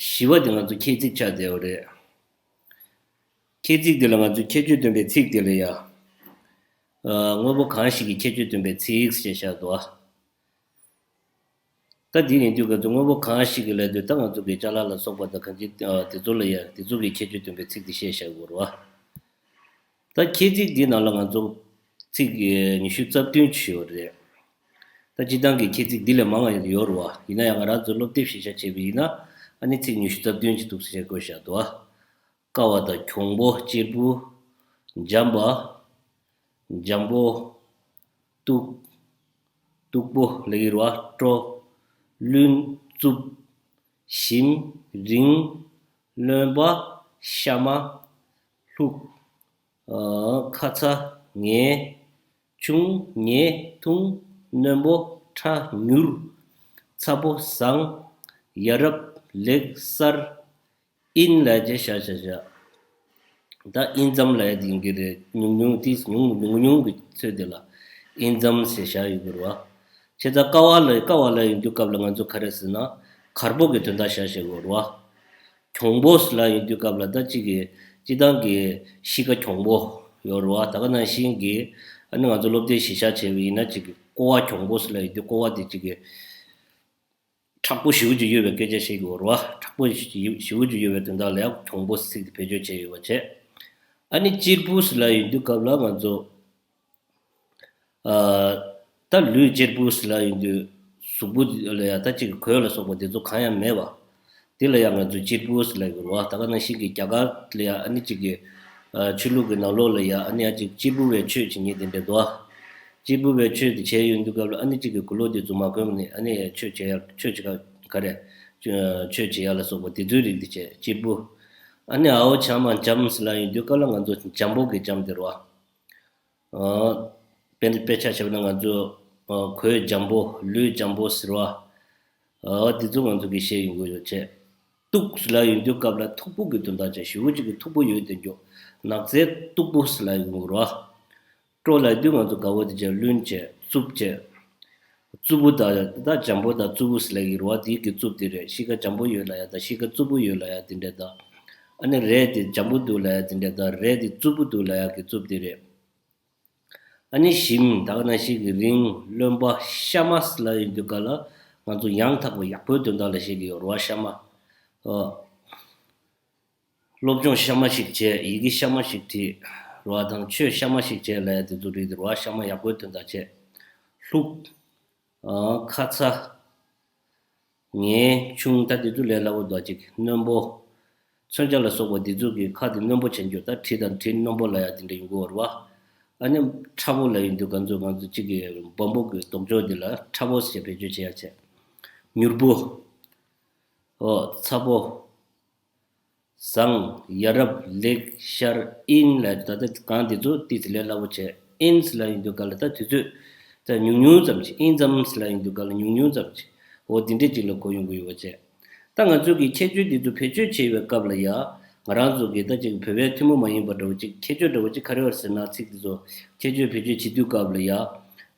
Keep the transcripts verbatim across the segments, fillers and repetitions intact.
བཞི་པ་དེ་ང་ཚོ་ཁྱད་ཚིག་ཆགས་བསྡད་ཡོད་རེད། ཁྱད་ཚིག་དེ་ལ་ང་ཚོས་ཁྱད་ཆོས་སྟོན་པའི་ཚིག་དེ་ལ་ཡ། ཨ། དངོས་པོ་གང་ཞིག་གི་ཁྱད་ཆོས་སྟོན་པའི་ཚིག་ཅེས་བཤད་འདུག་ཨ། ད་དེ་ཡིན་དུས་ང་ཚོ་དངོས་པོ་གང་ཞིག་གི་ལབ་དུས་ད་ང་ཚོ་གི་ཅ་ལག་ལ་སོགས་པ་དང་གང་ཅི་ཨ། དེ་ཚོ་ལ་ཡ་དེ་ཚོ་གི་ཁྱད་ཆོས་སྟོན་པའི་ཚིག་དེ་བཤད་བཞག་དགོས་རེད་བ། ད་ཁྱད་ཚིག་འདི་ནང་ལ་ང་ཚོ་ཚིག་ཉི་ཤུ་རྩ་བདུན་ཅིག་ཡོད་རེད། ད་སྤྱིར་བཏང་གི་ཁྱད་ཚིག་འདི་ལས་མང་བ་ཡོད་རེད་བ། ཡིན་ན་ཡང་ང་རང་ཚོ་སློབ་དེབ་གཞི་བཞག་བྱས་པ་ཡིན་ན་ཨ་ནི་ཚིག་ཉི་ཤུ་རྩ་བདུན་ཅིག་འདུག་ཟེར་བཀོད་བཞག་འདུག་བ། ཀ་བ་དང་གྱོང་པོ། གཅེར་བུ། འཇམ་པ། འཇམ་པོ། སྟུག་སྟུག་པོ་ལབ་ཀྱི་རེད་བ། སྤྲོ། བླུན། རྩུབ། ཞིམ། རིང་། རློན་པ། གཤའ་མ། ལྷུག་ཨ། ཁ་ཚ། ངལ། ཆུང་། ངལ། ཐུང་། རྣོན་པོ། ཕྲ། མྱུར། ཚ་པོ། བཟང་། ཡ་རབས། ལེགས། གསར། ཨིན་ལབ་བྱས་བཞག་བཞག་བཞག་ད་ཨིན་ཙམ་ལབ་ཡ་དེ་ཡིན་གྱི་རེད། ཉུང་ཉུང་ཏིས་ཉུང་ཉུང་ཉུང་གི་ཚོད་དེ་ལ་ཨིན་ཙམ་ཟེར་བཞག་ཡོད་གི་རེད་བ། བྱས་ཙང་ཀ་བ་ལ་ཀ་བ་ལ་ཡོང་དུས་སྐབས་ལ་ང་ཚོ་ག་རེ་ཟེར་ན་གར་པོ་གི་དོན་དག་བཞག་བཞག་གི་རེད་བ། གྱོང་པོ་ལ་ཡོང་དུས་སྐབས་ལ་ད་གཅིག་གི་སྤྱིར་བཏང་གི་གཤིས་ཀ་གྱོང་པོ་ཡོད་རེད་བ། ད་ག་ནང་བཞིན་གྱི་ཨ་ནི་ང་ཚོ་སློབ་དེབ་གཞི་བཞག་བྱས་པ་ཡིན་ན་གཅིག་གི་ཀོ་བ་གྱོང་པོ་ལ་ཡོང་དུས་ཀོ་བ་དེ་གཅིག་གི་མཁྲེགས་པོ་ཞེ་པོ་ཅིག་ཡོད་པའི་སྐད་ཆ་བཤད་ཀྱི་ཡོད་རེད་བ། མཁྲེགས་པོ་ཞེ་པོ་ཅིག་ཡོད་པའི་དོན་དག་ལ་ཡང་གྱོང་པོ་ཚིག་དེ་བེད་སྤྱོད་བྱས་ཡོད་པ་བྱས། ཨ་ནི་གཅེར་བུ་ལ་ཡོང་དུས་སྐབས་ལ་ང་ཚོ། ཨ། ད་ལུས་གཅེར་བུ་ལ་ཡོང་དུས་གཟུགས་པོ་ལ་ཡང་ད་གཅིག་གི་གོས་ལ་སོགས་པ་དེ་ཚོ་གང་ཡང་མེད་པ། དེ་ལ་ཡང་ང་ཚོས་གཅེར་བུ་ཟེར་ལབ་ཀྱི་རེད་བ། ད་ག་ནང་བཞིན་གྱི་རྒྱ་གར་ལ་ཡང་ཨ་ནི་གཅིག་གི་ཨ། ཆོས་ལུགས་ཀྱི་ནང་ལོགས་ལ་ཡང་ཨ་ནི་ཨ་ཅིག་གཅེར་བུ་བའི་ཆོས་བྱེད་མཁན་དེ་འདྲ་འདུག་ཨ། གཅེར་བུ་བའི་ཆོས་དེ་བྱས་ཡོང་དུས་སྐབས་ལ་ཨ་ནི་གཅིག་གི་མགོ་ལོག་དེ་རྫུན་མ་གོན་ནས་ཨ་ནི་ཆོས་བྱེད་ཡ་ཆོས་བྱེད་ག་ག་རེ་ཆོས་བྱེད་ཡ་ལ་སོགས་པ་དེ་ཚོའི་རིགས་དེ་བྱས་གཅེར་བུ། ཨ་ནི་ཨའོ་ཆ་མ་འཇམ་ཟེར་ལབ་ཡོང་དུས་སྐབས་ལ་ང་ཚོ་འཇམ་པོ་གི་འཇམ་དེ་རེད་བ། ཨ། དཔེ་དཔེ་ཆ་བྱས་པ་ན་ང་ཚོ་ཨ། གོས་འཇམ་པོ་ལུས་འཇམ་པོ་ཟེར་བ། ཨ། འདི་ཚོ་ང་ཚོ་གིས་ཤེས་ཡོང་གི་ཡོད་བྱས། སྟུག་ལབ་ཡོང་དུས་སྐབས་ལ་མཐུག་པོ་གི་དོན་དག་བྱས། ཞེ་པོ་ཅིག་གི་མཐུག་པོ་ཡོད་དེ་འཇོག་ནགས་ཚལ་སྟུག་པོ་ཟེར་ལབ་ཡོང་གི་རེད་བ། སྤྲོ་ལབ་དུས་ང་ཚོ་དགའ་བོ་དེ་བྱས་བླུན་བྱས་རྩུབ་བྱས། རྩུབ་པོ་དང་ད་འཇམ་པོ་དང་རྩུབ་པོ་ཟེར་ལབ་ཀྱི་རེད་བ། དེའི་གི་རྩུབ་དེ་རེད། གཤིས་ཀ་འཇམ་པོ་ཡོད་ལབ་ཡ་དང་གཤིས་ཀ་རྩུབ་པོ་ཡོད་ལབ་ཡ་དེ་འདྲ་དང་། ཨ་ནི་རས་དེ་འཇམ་པོ་འདུག་ལབ་ཡ་དེ་འདྲ་དང་རས་དེ་རྩུབ་པོ་འདུག་ལབ་ཡ་གི་རྩུབ་དེ་རེད། ཨ་ནི་ཞིམ་ད་ག་ནང་བཞིན་གྱི་རིང་རློན་པ་གཤའ་མ་ཟེར་ལབ་ཡོང་དུས་སྐབས་ལ་ང་ཚོ་ཡང་དག་པ་ཡག་པོའི་དོན་དག་ལ་བཤད་ཀྱི་ཡོད་རེད་བ། གཤའ་མ། ཨོ། སློབ་སྦྱོང་གཤའ་མ་ཞིག་བྱས། ཡི་གེ་གཤའ་མ་ཞིག་བྲིས། རེད་བ་དང་ཆོས་གཤའ་མ་ཞིག་བྱས་ལབ་ཡ་དེ་ཚོ་རེད་དེ་རེད་བ། གཤའ་མ་ཡག་པོའི་དོན་དག་བྱས། ལྷུག་ཨ། ཁ་ཚ། ངལ་ཆུང་། ད་དེ་ཚོ་ལས་སླ་བོ་འདུག་ཅིག་རྣོན་པོ། མཚོན་ཆ་ལ་སོགས་པ་དེ་ཚོ་གི་ཁ་དེ་རྣོན་པོ་བྱེད་འགྱུར། ད་གྲི་དང་གྲི་རྣོན་པོ་ལབ་ཡ་དེ་འདྲ་ཡོང་གི་ཡོད་རེད་བ། ཨ་ནི་ཕྲ་བོ་ལབ་ཡོང་དུས་ང་ཚོ་ང་ཚོ་གཅིག་གི་སྦོམ་པོ་གི་ལྡོག་ཕྱོགས་དེ་ལ་ཕྲ་བོ་ཞེས་བེད་སྤྱོད་བྱེད་ཡ་བྱས། མྱུར་པོ། ཨོ། ཚ་པོ། བཟང་། ཡ་རབས། ལེགས། ཤར། ཨིན་ལབ་ད་ལྟ་གང་དེ་ཚོ་ཏིས་ལས་སླ་བོ་བྱས། ཨིན་ཟེར་ལབ་ཡོང་དུས་སྐབས་ལ་ད་དུས་ཚོད་ད་ཉུང་ཉུང་ཙམ་ཅིག་ཨིན་ཙམ་ཟེར་ལབ་ཡོང་དུས་སྐབས་ལ་ཉུང་ཉུང་ཙམ་ཅིག་འོ་དེ་འདྲས་ཅིག་ལ་གོ་ཡོང་གི་ཡོད་པ་བྱས། ད་ང་ཚོ་གི་ཁྱད་ཆོས་དེ་ཚོ་བེད་སྤྱོད་བྱེད་པའི་སྐབས་ལ་ཡ་ང་རང་ཚོ་གི་ད་ཅིག་བོད་པའི་ཐུན་མོང་མ་ཡིན་པ་འདྲ་བོ་ཅིག་ཁྱད་ཆོས་འདྲ་བོ་ཅིག་ག་རེ་ཡོད་ཟེར་ན། ཚིག་དེ་ཚོ་ཁྱད་ཆོས་བེད་སྤྱོད་བྱེད་དུས་སྐབས་ལ་ཡ་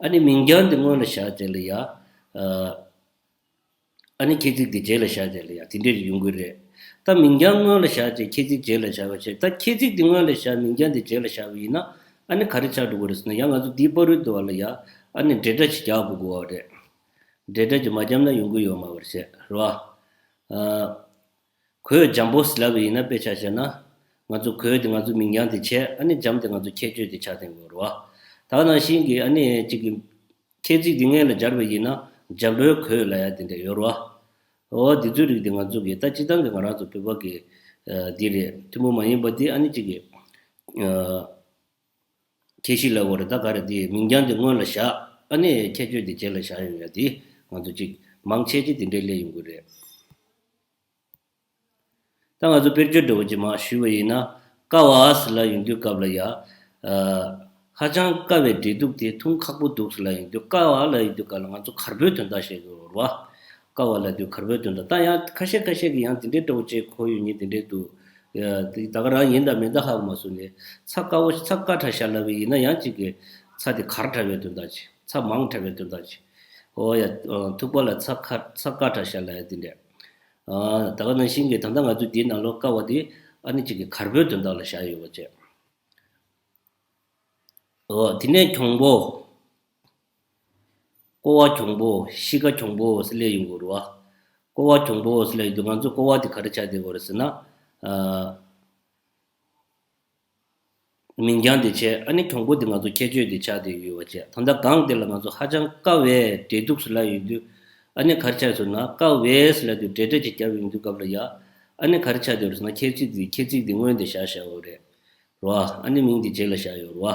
ཨ་ནི་མིང་རྐྱང་དེ་སྔོན་ལ་བཞག་བྱས་ལ་ཡ། ཨ། ཨ་ནི་ཁྱད་ཚིག་དེ་རྗེས་ལ་བཞག་བྱས་ལ་ཡ་དེ་འདྲས་ཡོང་གི་རེད། ད་མིང་རྐྱང་སྔོན་ལ་བཞག་བྱས་ཁྱད་ཚིག་རྗེས་ལ་བཞག་པ་བྱས། ད་ཁྱད་ཚིག་དེ་སྔོན་ལ་བཞག་མིང་རྐྱང་དེ་རྗེས་ལ་བཞག་པ་ཡིན་ན་ཨ་ནི་ག་རེ་ཆགས་འགྲོ་གི་རེད་ཟེར་ན། ཡང་ང་ཚོ་དེའི་བར་དུ་བ་ལ་ཡ་ཨ་ནི་འབྲེལ་སྒྲ་ཅིག་རྒྱག་དགོས་དགོས་པ་རེད། འབྲེལ་སྒྲ་ཅིག་མ་བརྒྱབ་ན་ཡོང་གི་ཡོད་མ་རེད་བྱས་རེད་བ། ཨ། གོས་འཇམ་པོ་ཟེར་ལབ་པ་ཡིན་ན་དཔེ་ཆ་བཞག་ན། ང་ཚོ་གོས་དེ་ང་ཚོ་མིང་རྐྱང་དེ་བྱས། ཨ་ནི་འཇམ་དེ་ང་ཚོ་ཁྱད་ཆོས་དེ་ཆགས་བསྡད་ཡོད་རེད་བ། ད་ག་ནང་བཞིན་གྱི་ཨ་ནི་གཅིག་གི་ཁྱད་ཚིག་དེ་སྔོན་ལ་སྦྱར་བ་ཡིན་ན་འཇམ་པོའི་གོས་ལབ་ཡ་དེ་འདྲ་ཡོད་རེད་བ། འོ་དེ་ཚོའི་རིགས་དེ་ང་ཚོ་གི་ད་སྤྱིར་བཏང་གི་ང་རང་ཚོ་བོད་པ་གི་ཨ། འདི་རེད། ཐུན་མོང་མ་ཡིན་པ་དེ་ཨ་ནི་གཅིག་གི་ཨ། ཁྱད་གཞི་ལབ་དགོས་རེད། ད་ག་རེ་དེ་མིང་རྐྱང་དེ་སྔོན་ལ་བཞག་ཨ་ནི་ཁྱད་ཆོས་དེ་རྗེས་ལ་བཞག་ཡོང་ཡ་དེ་ང་ཚོ་གཅིག་མང་ཆེ་ཅིག་དེ་འདྲས་སླེབས་ཡོང་གི་རེད། ད་ང་ཚོ་དཔེར་བརྗོད་འདྲ་བོ་ཅིག་མར་ཞུས་པ་ཡིན་ན། ཀ་བ་ཟེར་ལབ་ཡོང་དུས་སྐབས་ལ་ཡ། ཨ། ཧ་ཅང་དཀའ་བའི་འབྲེལ་གཏུག་དེ་འཐུང་ཁག་པོ་འདུག་ཟེར་ལབ་ཡོང་དུས། ཀ་བ་ལབ་ཡོང་དུས་སྐབས་ལ་ང་ཚོ་གར་པོའི་དོན་དག་བཤད་ཀྱི་ཡོད་རེད་བ། ཀ་བ་ལབ་དུས་གར་པོའི་དོན་དག་ད་ཡང་ཁ་ཤས་ཁ་ཤས་ཀྱིས་ཡང་དེ་འདྲའི་འདྲ་བོ་ཅིག་གོ་ཡོང་མཁན་དེ་འདྲའི་འདུག་ཡ། དེ་ད་ག་རང་ཡིན་དང་མིན་དང་ཧ་གོ་མ་སོང་ནས། ཚ་དཀའ་བོ་ཚ་དཀའ་དྲགས་ཤག་ལབ་པ་ཡིན་ན་ཡང་གཅིག་གི་ཚ་དེ་གར་དྲགས་པའི་དོན་དག་ཅིག་ཚ་མང་དྲགས་པའི་དོན་དག་ཅིག་འོ་ཡ། ཐུག་པ་ལ་ཚ་ཁ་ཚ་དཀའ་དྲགས་ཤག་ལབ་ཡ་དེ་འདྲ། ཨ། ད་ག་ནང་བཞིན་གྱི་ད་ལྟ་ང་ཚོས་འདིའི་ནང་ལོགས་ཀ་བ་དེ་ཨ་ནི་གཅིག་གི་གར་པོའི་དོན་དག་ལ་བཞག་ཡོད་པ་བྱས། འོ། དེ་ནས་གྱོང་པོ། ཀོ་བ་གྱོང་པོ། གཤིས་ཀ་གྱོང་པོ་ཟེར་སླེབས་ཡོང་གི་རེད་བ། ཀོ་བ་གྱོང་པོ་ཟེར་སླེབས་ཡོང་དུས་ང་ཚོ་ཀོ་བ་དེ་ག་རེ་ཆགས་བསྡད་ཡོད་རེད་ཟེར་ན། ཨ། མིང་རྐྱང་དེ་བྱས། ཨ་ནི་གྱོང་པོ་དེ་ང་ཚོ་ཁྱད་ཆོས་དེ་ཆགས་བསྡད་ཡོད་པ་བྱས། ད་ལྟ་སྒང་དེ་ལ་ང་ཚོ་ཧ་ཅང་དཀའ་བའི་འབྲེལ་གཏུག་ཟེར་ལབ་ཡོང་དུས། ཨ་ནི་ག་རེ་ཆགས་ཟེར་ན། དཀའ་བའི་ཟེར་ལབ་དུས་འབྲེལ་སྒྲ་ཅིག་བརྒྱབ་ཡོང་དུས་སྐབས་ལ་ཡ། ཨ་ནི་ག་རེ་ཆགས་བསྡད་ཡོད་རེད་ཟེར་ན། ཁྱད་ཚིག་དེ། ཁྱད་ཚིག་དེ་སྔོན་དེ་བཞག་བཞག་ཡོད་རེད། རེད་བ། ཨ་ནི་མིང་དེ་རྗེས་ལ་བཞག་ཡོད་རེད་བ།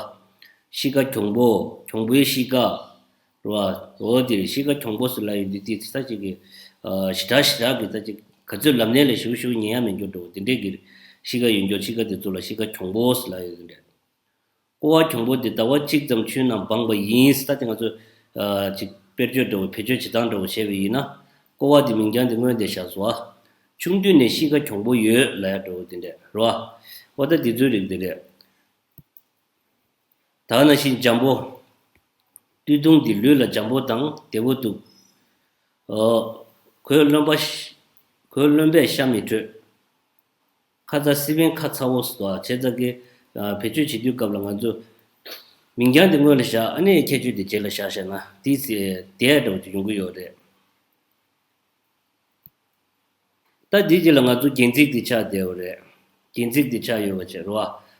གཤིས་ཀ་གྱོང་པོ། གྱོང་པོའི་གཤིས་ཀ། རེད་བ། འོ་དེ་རེད། གཤིས་ཀ་གྱོང་པོ་ཟེར་ལབ་ཡོང་དུས་དེ་ད་ཅིག་གི། ཨ། ཞེ་དྲག་ཞེ་དྲག་གི་ད་ཅིག་ག་ཚོད་ལབ་ནའི་ལས་ཞེ་པོ་ཞེ་པོ་ཉན་ཡ་མེད་འགྱུར་འགྲོ་དེ་འདྲས་ཀྱི་གཤིས་ཀ་ཡོད་འགྱུར། གཤིས་ཀ་དེ་ཚོ་ལ་གཤིས་ཀ་གྱོང་པོ་ཟེར་ལབ་ཡོད་དེ་འདྲས། ཀོ་བ་གྱོང་པོ་དེ་ཟླ་བ་གཅིག་ཙམ་ཆུའི་ནང་སྦངས་པ་ཡིན། ད་དེ་ང་ཚོ། ཨ། ཅིག་དཔེར་བརྗོད་འདྲ་བོ། བེད་སྤྱོད་བྱེད་སྟངས་འདྲ་བོ་བྱས་པ་ཡིན་ན། ཀོ་བ་དེ་མིང་རྐྱང་དེ་སྔོན་དེ་བཞག་སོང་ཨ། ཆུང་དུས་ནས་གཤིས་ཀ་གྱོང་པོ་ཡོད་ལབ་ཡ་འདྲ་བོ་དེ་འདྲས་རེད་བ། འོ་ད་དེ་ཚོའི་རིགས་དེ་རེད། ད་ག་ནང་བཞིན་འཇམ་པོ། སྟོད་ཐུང་འདི་ལུས་ལ་འཇམ་པོ་དང་བདེ་པོ་འདུག། ཨོ། གོས་རློན་པ་ཤ། གོས་རློན་པས་ཤ་མི་དྲོད། ཁ་ཚ་སི་པན་ཁ་ཚ་བོ་ཟེར་བ་བྱས་ཙང་གི། ཨ། བེད་སྤྱོད་བྱེད་དུས་སྐབས་ལ་ང་ཚོ་མིང་རྐྱང་དེ་སྔོན་ལ་བཞག། ཨ་ནི་ཁྱད་ཆོས་དེ་རྗེས་ལ་བཞག་བཞག་ན་དེ་ཚེ་དེ་འདྲ་བོ་ཅིག་ཡོང་གི་ཡོད་རེད། ད་འདིའི་རྗེས་ལ་ང་ཚོ་རྒྱན་ཚིག་འདི་ཆགས་བསྡད་ཡོད་རེད། རྒྱན་ཚིག་འདི་ཆགས་ཡོད་པ་བྱས་རེད་བ།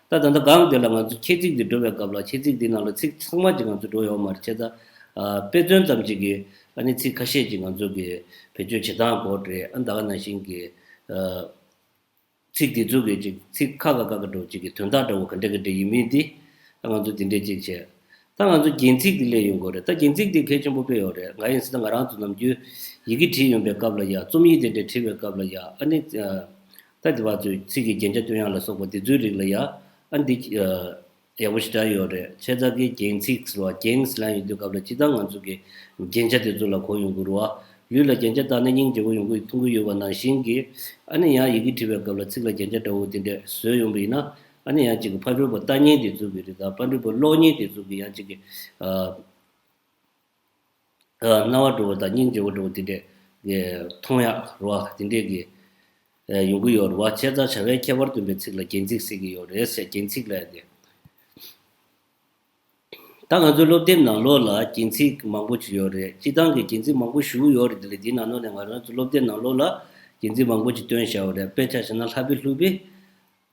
ད་ད་ལྟ་སྒང་འདི་ལ་ང་ཚོ་ཁྱད་ཚིག་འདི་འགྲོ་བའི་སྐབས་ལ། ཁྱད་ཚིག་འདི་ནང་ལ་ཚིག་ཚང་མ་ཅིག་ང་ཚོ་འགྲོ་ཡོད་མ་རེད། བྱས་ཙང་། ཨ། དཔེ་མཚོན་ཙམ་ཅིག་གི། ཨ་ནི་ཚིག་ཁ་ཤས་ཅིག་ང་ཚོ་གི་བེད་སྤྱོད་བྱེད་སྟངས་སྐོར་རེད། ཨ། ད་ག་ནང་བཞིན་གྱི། ཨ། ཚིག་འདི་ཚོ་གི་ཅིག་ཚིག་ཁ་ཁ་ཁ་ཁ་འདྲ་བོ་ཅིག་གི་དོན་དག་འདྲ་བོ་ག་འདྲ་ག་འདྲ་ཡིན་མིན་འདི། ད་ང་ཚོ་འདི་འདྲས་ཅིག་བྱས། ད་ང་ཚོ་རྒྱན་ཚིག་འདི་སླེབས་ཡོང་གི་རེད། ད་རྒྱན་ཚིག་འདི་གལ་ཆེན་པོ་དཔེ་ཡོད་རེད། ང་ཡིན་ཟེར་ན་ང་རང་ཚོ་ནམ་རྒྱུན་ཡི་གེ་བྲིས་ཡོང་པའི་སྐབས་ལ་ཡ། རྩོམ་ཡིག་དེ་འདྲ་བྲིས་པའི་སྐབས་ལ་ཡ། ཨ་ནི། ཨ། ད་དེ་བ་ཚོའི་ཚིག་གི་རྒྱན་ཆ་སྟོན་ཡག་ལ་སོགས་པ་དེ་ཚོའི་རིགས་ལ་ཡ། ཨ། འདི། ཨ། ཡག་པོ་ཞེ་དྲག་ཡོད་རེད། བྱས་ཙང་གི་རྒྱན་ཚིག་ཟེར་བ། རྒྱན་ཟེར་ལབ་ཡོང་དུས་སྐབས་ལ་སྤྱིར་བཏང་ང་ཚོ་གི་རྒྱན་ཆ་དེ་ཚོ་ལ་གོ་ཡོང་གི་རེད་བ། ལུས་ལ་རྒྱན་ཆ་བཏགས་ན་སྙིང་རྗེ་པོ་ཡོང་གི། མཐོང་གི་ཡོད་པ་ནང་བཞིན་གྱི། ཨ་ནི་ཡང་ཡི་གེ་བྲིས་པའི་སྐབས་ལ་ཚིག་ལ་རྒྱན་ཆ་འདྲ་བོ་དེ་འདྲས་བཟོས་ཡོང་པ་ཡིན་ན། ཨ་ནི་ཡང་གཅིག་གི་ཕ་རོལ་པོ་ལྟ་མཁན་དེ་ཚོ་གི་རེད། ད་ཕ་རོལ་པོ་ཀློག་མཁན་དེ་ཚོ་གི་ཡང་གཅིག་གི། ཨ། ཨ། རྣ་བ་འགྲོ་བ་དང་སྙིང་རྗེ་བོ་འགྲོ་བ་དེ་འདྲས་མཐོང་ཡག་རེད་བ། དེ་འདྲས་ཀྱི། ཨ། ཡོང་གི་ཡོད་རེད་བ། བྱས་ཙང་བྱ་བའི་ཁྱད་པར་སྟོན་པའི་ཚིག་ལ་རྒྱན་ཚིག་ཟེར་གྱི་ཡོད་རེད་ཟེར། རྒྱན་ཚིག་ལབ་ཡ་དེ། ད་ང་ཚོའི་སློབ་དེབ་ནང་ལོགས་ལ་རྒྱན་ཚིག་མང་པོ་ཅིག་ཡོད་རེད། སྤྱིར་བཏང་གི་རྒྱན་ཚིག་མང་པོ་ཞེ་པོ་ཡོད་རེད། དེ་ལས་དེའི་ནང་ལོགས་ནས་ང་རང་ཚོ་སློབ་དེབ་ནང་ལོགས་ལ་རྒྱན་ཚིག་མང་པོ་ཅིག་བཏོན་བཞག་ཡོད་རེད། དཔེར་ཆ་བཞག་ན་ལྷ་བེ་ལྷུ་བེ། རེད་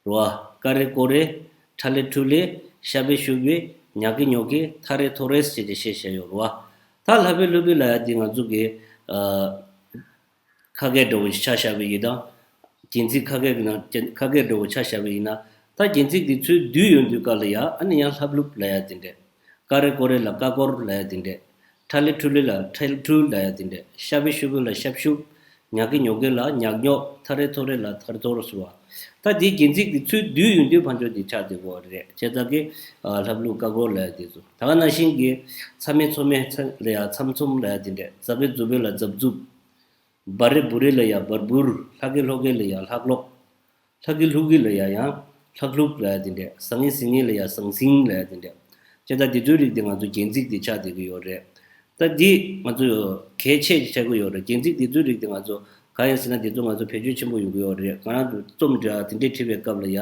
བ། ཀ་རེ་ཀོ་རེ། ཁྲ་ལེ་ཁྲུ་ལེ། ཤ་བེ་ཤུ་བེ། ཉ་ཀེ་ཉོ་ཀེ། ཐ་རེ་ཐོ་རེ་ཟེར་ཏེ་བཤད་བཞག་ཡོད་རེད་བ། ད་ལྷ་བེ་ལྷུ་བེ་ལབ་ཡ་དེ་ང་ཚོ་གི། ཨ། ཁ་སྐད་འདྲ་བོ་ཞིག་ཆ་བཞག་པ་ཡིན་ན། རྒྱན་ཚིག་ཁ་སྐད་ཀྱི་ནང་ཁ་སྐད་འདྲ་བོ་ཆ་བཞག་པ་ཡིན་ན། ད་རྒྱན་ཚིག་འདི་ཚུར་བསྡུས་ཡོང་དུས་སྐབས་ལ་ཡ། ཨ་ནི་ཡང་ལྷབ་ལྷུབ་ལབ་ཡ་དེ་འདྲས། ཀ་རེ་ཀོ་རེ་ལ་ཀ་ཀོར་ལབ་ཡ་དེ་འདྲས། ཁྲ་ལེ་ཁྲུ་ལེ་ལ་ཁྲལ་ཁྲུལ་ལབ་ཡ་དེ་འདྲས། ཤ་བེ་ཤུ་བེ་ལ་ཤབ་ཤུབ། ཉ་ཀེ་ཉོ་ཀེ་ལ་ཉག་ཉོག། ཐ་རེ་ཐོ་རེ་ལ་ཐར་ཐོར་ཟེར་བ། ད་འདིའི་རྒྱན་ཚིག་འདི་ཚུར་བསྡུས་ཡོང་དུས་ཕན་ཆོད་འདི་ཆགས་བསྡད་ཀྱི་ཡོད་རེད། བྱས་ཙང་གི། ཨ། ལྷབ་ལྷུབ་ཀ་ཀོར་ལབ་ཡ་དེ་ཚོ། ད་ག་ནང་བཞིན་གྱི། ཚ་མེ་ཚོ་མེ་ལ་ཡ་ཚམ་ཚོམ་ལབ་ཡ་དེ་འདྲས། ཛ་བེ་ཛུ་བེ་ལ་ཛབ་ཛུབ། བ་རེ་བུ་རེ་ལ་ཡ་བར་བུར། ལྷ་གེ་ལྷོ་གེ་ལ་ཡ་ལྷག་ལྷོག། ལྷ་གེ་ལྷུ་གེ་ལ་ཡ་ཡང་ལྷག་ལྷུག་ལབ་ཡ་དེ་འདྲས། ཟ་ངེ་ཟིང་ངེ་ལ་ཡ་ཟང་ཟིང་ལབ་ཡ་དེ་འདྲས། བྱས་ཙང་དེ་ཚོའི་རིགས་དེ་ང་ཚོ་རྒྱན་ཚིག་དེ་ཆགས་བསྡད་ཀྱི་ཡོད་རེད། ད་འདི་ང་ཚོ་གལ་ཆེ་ཆེ་ཆགས་ཀྱི་ཡོད་རེད། རྒྱན་ཚིག་དེ་ཚོའི་རིགས་དེ་ང་ཚོ་གང་ཡིན་ཟེར་ན། དེ་ཚོ་ང་ཚོ་བེད་སྤྱོད་ཆེན་པོ་ཡོང་གི་ཡོད་རེད། ང་རང་ཚོ་རྩོམ་འབྲི་བ་དེ་འདྲས་བྲིས་པའི་སྐབས་ལ་ཡ།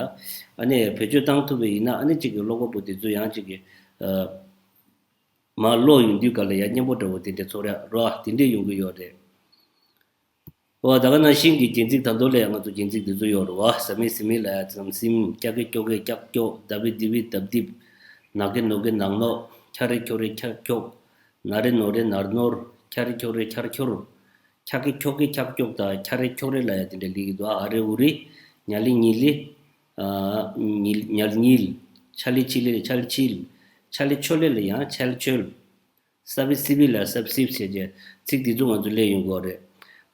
ཨ་ནི་བེད་སྤྱོད་བཏང་ཐུབ་པ་ཡིན་ན། ཨ་ནི་གཅིག་གི་ཀློག་པ་པོ་དེ་ཚོ་ཡང་གཅིག་གི། ཨ། མར་ཀློག་ཡོང་དུས་སྐབས་ལ་ཡ་སྙན་པོ་འདྲ་བོ་དེ་འདྲས་ཚོར་ཡག་རོ་དེ་འདྲས་ཡོང་གི་ཡོད་རེད། འོ། ད་ག་ནང་བཞིན་གྱི་རྒྱན་ཚིག་ད་དུང་ལ་ཡ་ང་ཚོ་རྒྱན་ཚིག་འདི་ཚོ་ཡོད་རེད་བ། ཟ་མེ་ཟི་མེ་ལ་ཡ་ཟམ་ཟིམ། ཀྱ་ཀེ་ཀྱོ་ཀེ་ཀྱག་ཀྱོག། ད་བི་དི་བི་དབ་དིབ། ན་ཀེ་ནོ་ཀེ་ནག་ནོག། ཁྱ་རེ་ཁྱོ་རེ་ཁྱག་ཁྱོག། ན་རེ་ནོ་རེ་ནར་ནོར། ཁྱ་རེ་ཁྱོ་རེ་ཁྱར་ཁྱོར། ཁྱ་ཀེ་ཁྱོ་ཀེ་ཁྱག་ཁྱོག་དང་ཁྱ་རེ་ཁྱོ་རེ་ལ་ཡ་དེ་འདྲ་ལི་གི་འདུག། ཨ་རེ་འུ་རེ། ཉ་ལི་ཉི་ལི། ཨ། ཉིལ། ཉལ་ཉིལ། ཆ་ལི་ཆི་ལི་ལ་ཆལ་ཆིལ། ཆ་ལི་ཆོ་ལེ་ལ་ཡང་ཆལ་ཆོལ། ས་བི་སི་བི་ལ་སབ་སིབ་བྱས་རྗེས་ཚིག་འདི་ཚོ་ང་ཚོ་སླེབས་ཡོང་གི་ཡོད་རེད།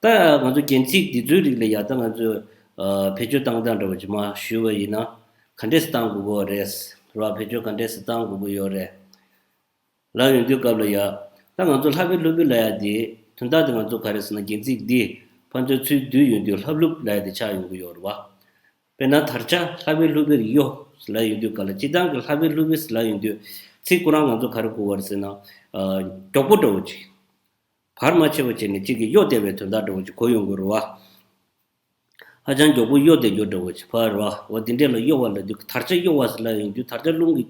ད་ང་ཚོ་རྒྱན་ཚིག་འདི་ཚོའི་རིགས་ལ་ཡ། ད་ང་ཚོས། ཨ། བེད་སྤྱོད་བཏང་སྟངས་འདྲ་བོ་ཅིག་མར་ཞུས་པ་ཡིན་ན། ག་འདྲས་སེ་བཏང་དགོས་ཀྱི་ཡོད་རེད། རེད་བ། བེད་སྤྱོད་ག་འདྲས་སེ་བཏང་དགོས་ཀྱི་ཡོད་རེད་ལབ་ཡོང་དུས་སྐབས་ལ་ཡ། ད་ང་ཚོ་ལྷ་བི་ལྷུ་བི་ལབ་ཡ་དེ་དོན་དག་དེ་ང་ཚོ་ག་རེ་ཟེར་ན། རྒྱན་ཚིག་འདི་ཕན་ཚུན་ཚུར་བསྡུས་ཡོང་དུས་ལྷབ་ལྷུབ་ལབ་ཡ་དེ་ཆགས་ཡོང་གི་ཡོད་རེད་བ། དཔེར་ན་དར་ཆ་ལྷ་བེ་ལྷུ་བེར་གཡོ་ཟེར་ལབ་ཡོང་དུས་སྐབས་ལ། སྤྱིར་བཏང་གི་ལྷ་བེ་ལྷུ་བེ་ཟེར་ལབ་ཡོང་དུས་ཚིག་ཁོ་རང་ང་ཚོ་ག་རེ་གོ་བ་རེད་ཟེར་ན། ཨ། མགྱོགས་པོ་འདྲ་བོ་ཅིག། བར་མ་ཆད་པ་བྱས་ནས་གཅིག་གིས་གཡོ་བསྡད་པའི་དོན་དག་འདྲ་བོ་ཅིག་གོ་ཡོང་གི་རེད་བ། ཧ་ཅང་མགྱོགས་པོ་གཡོ་བསྡད་རྒྱུ་འདྲ་བོ་ཞིག་ཕར་རོ། འོ་དེ་འདྲས་ལ་གཡོ་བ་ལབ་དུས་དར་ཆ་གཡོ་བ་ཟེར་ལབ་ཡོང་དུས་དར་ཆ་རླུང་གི་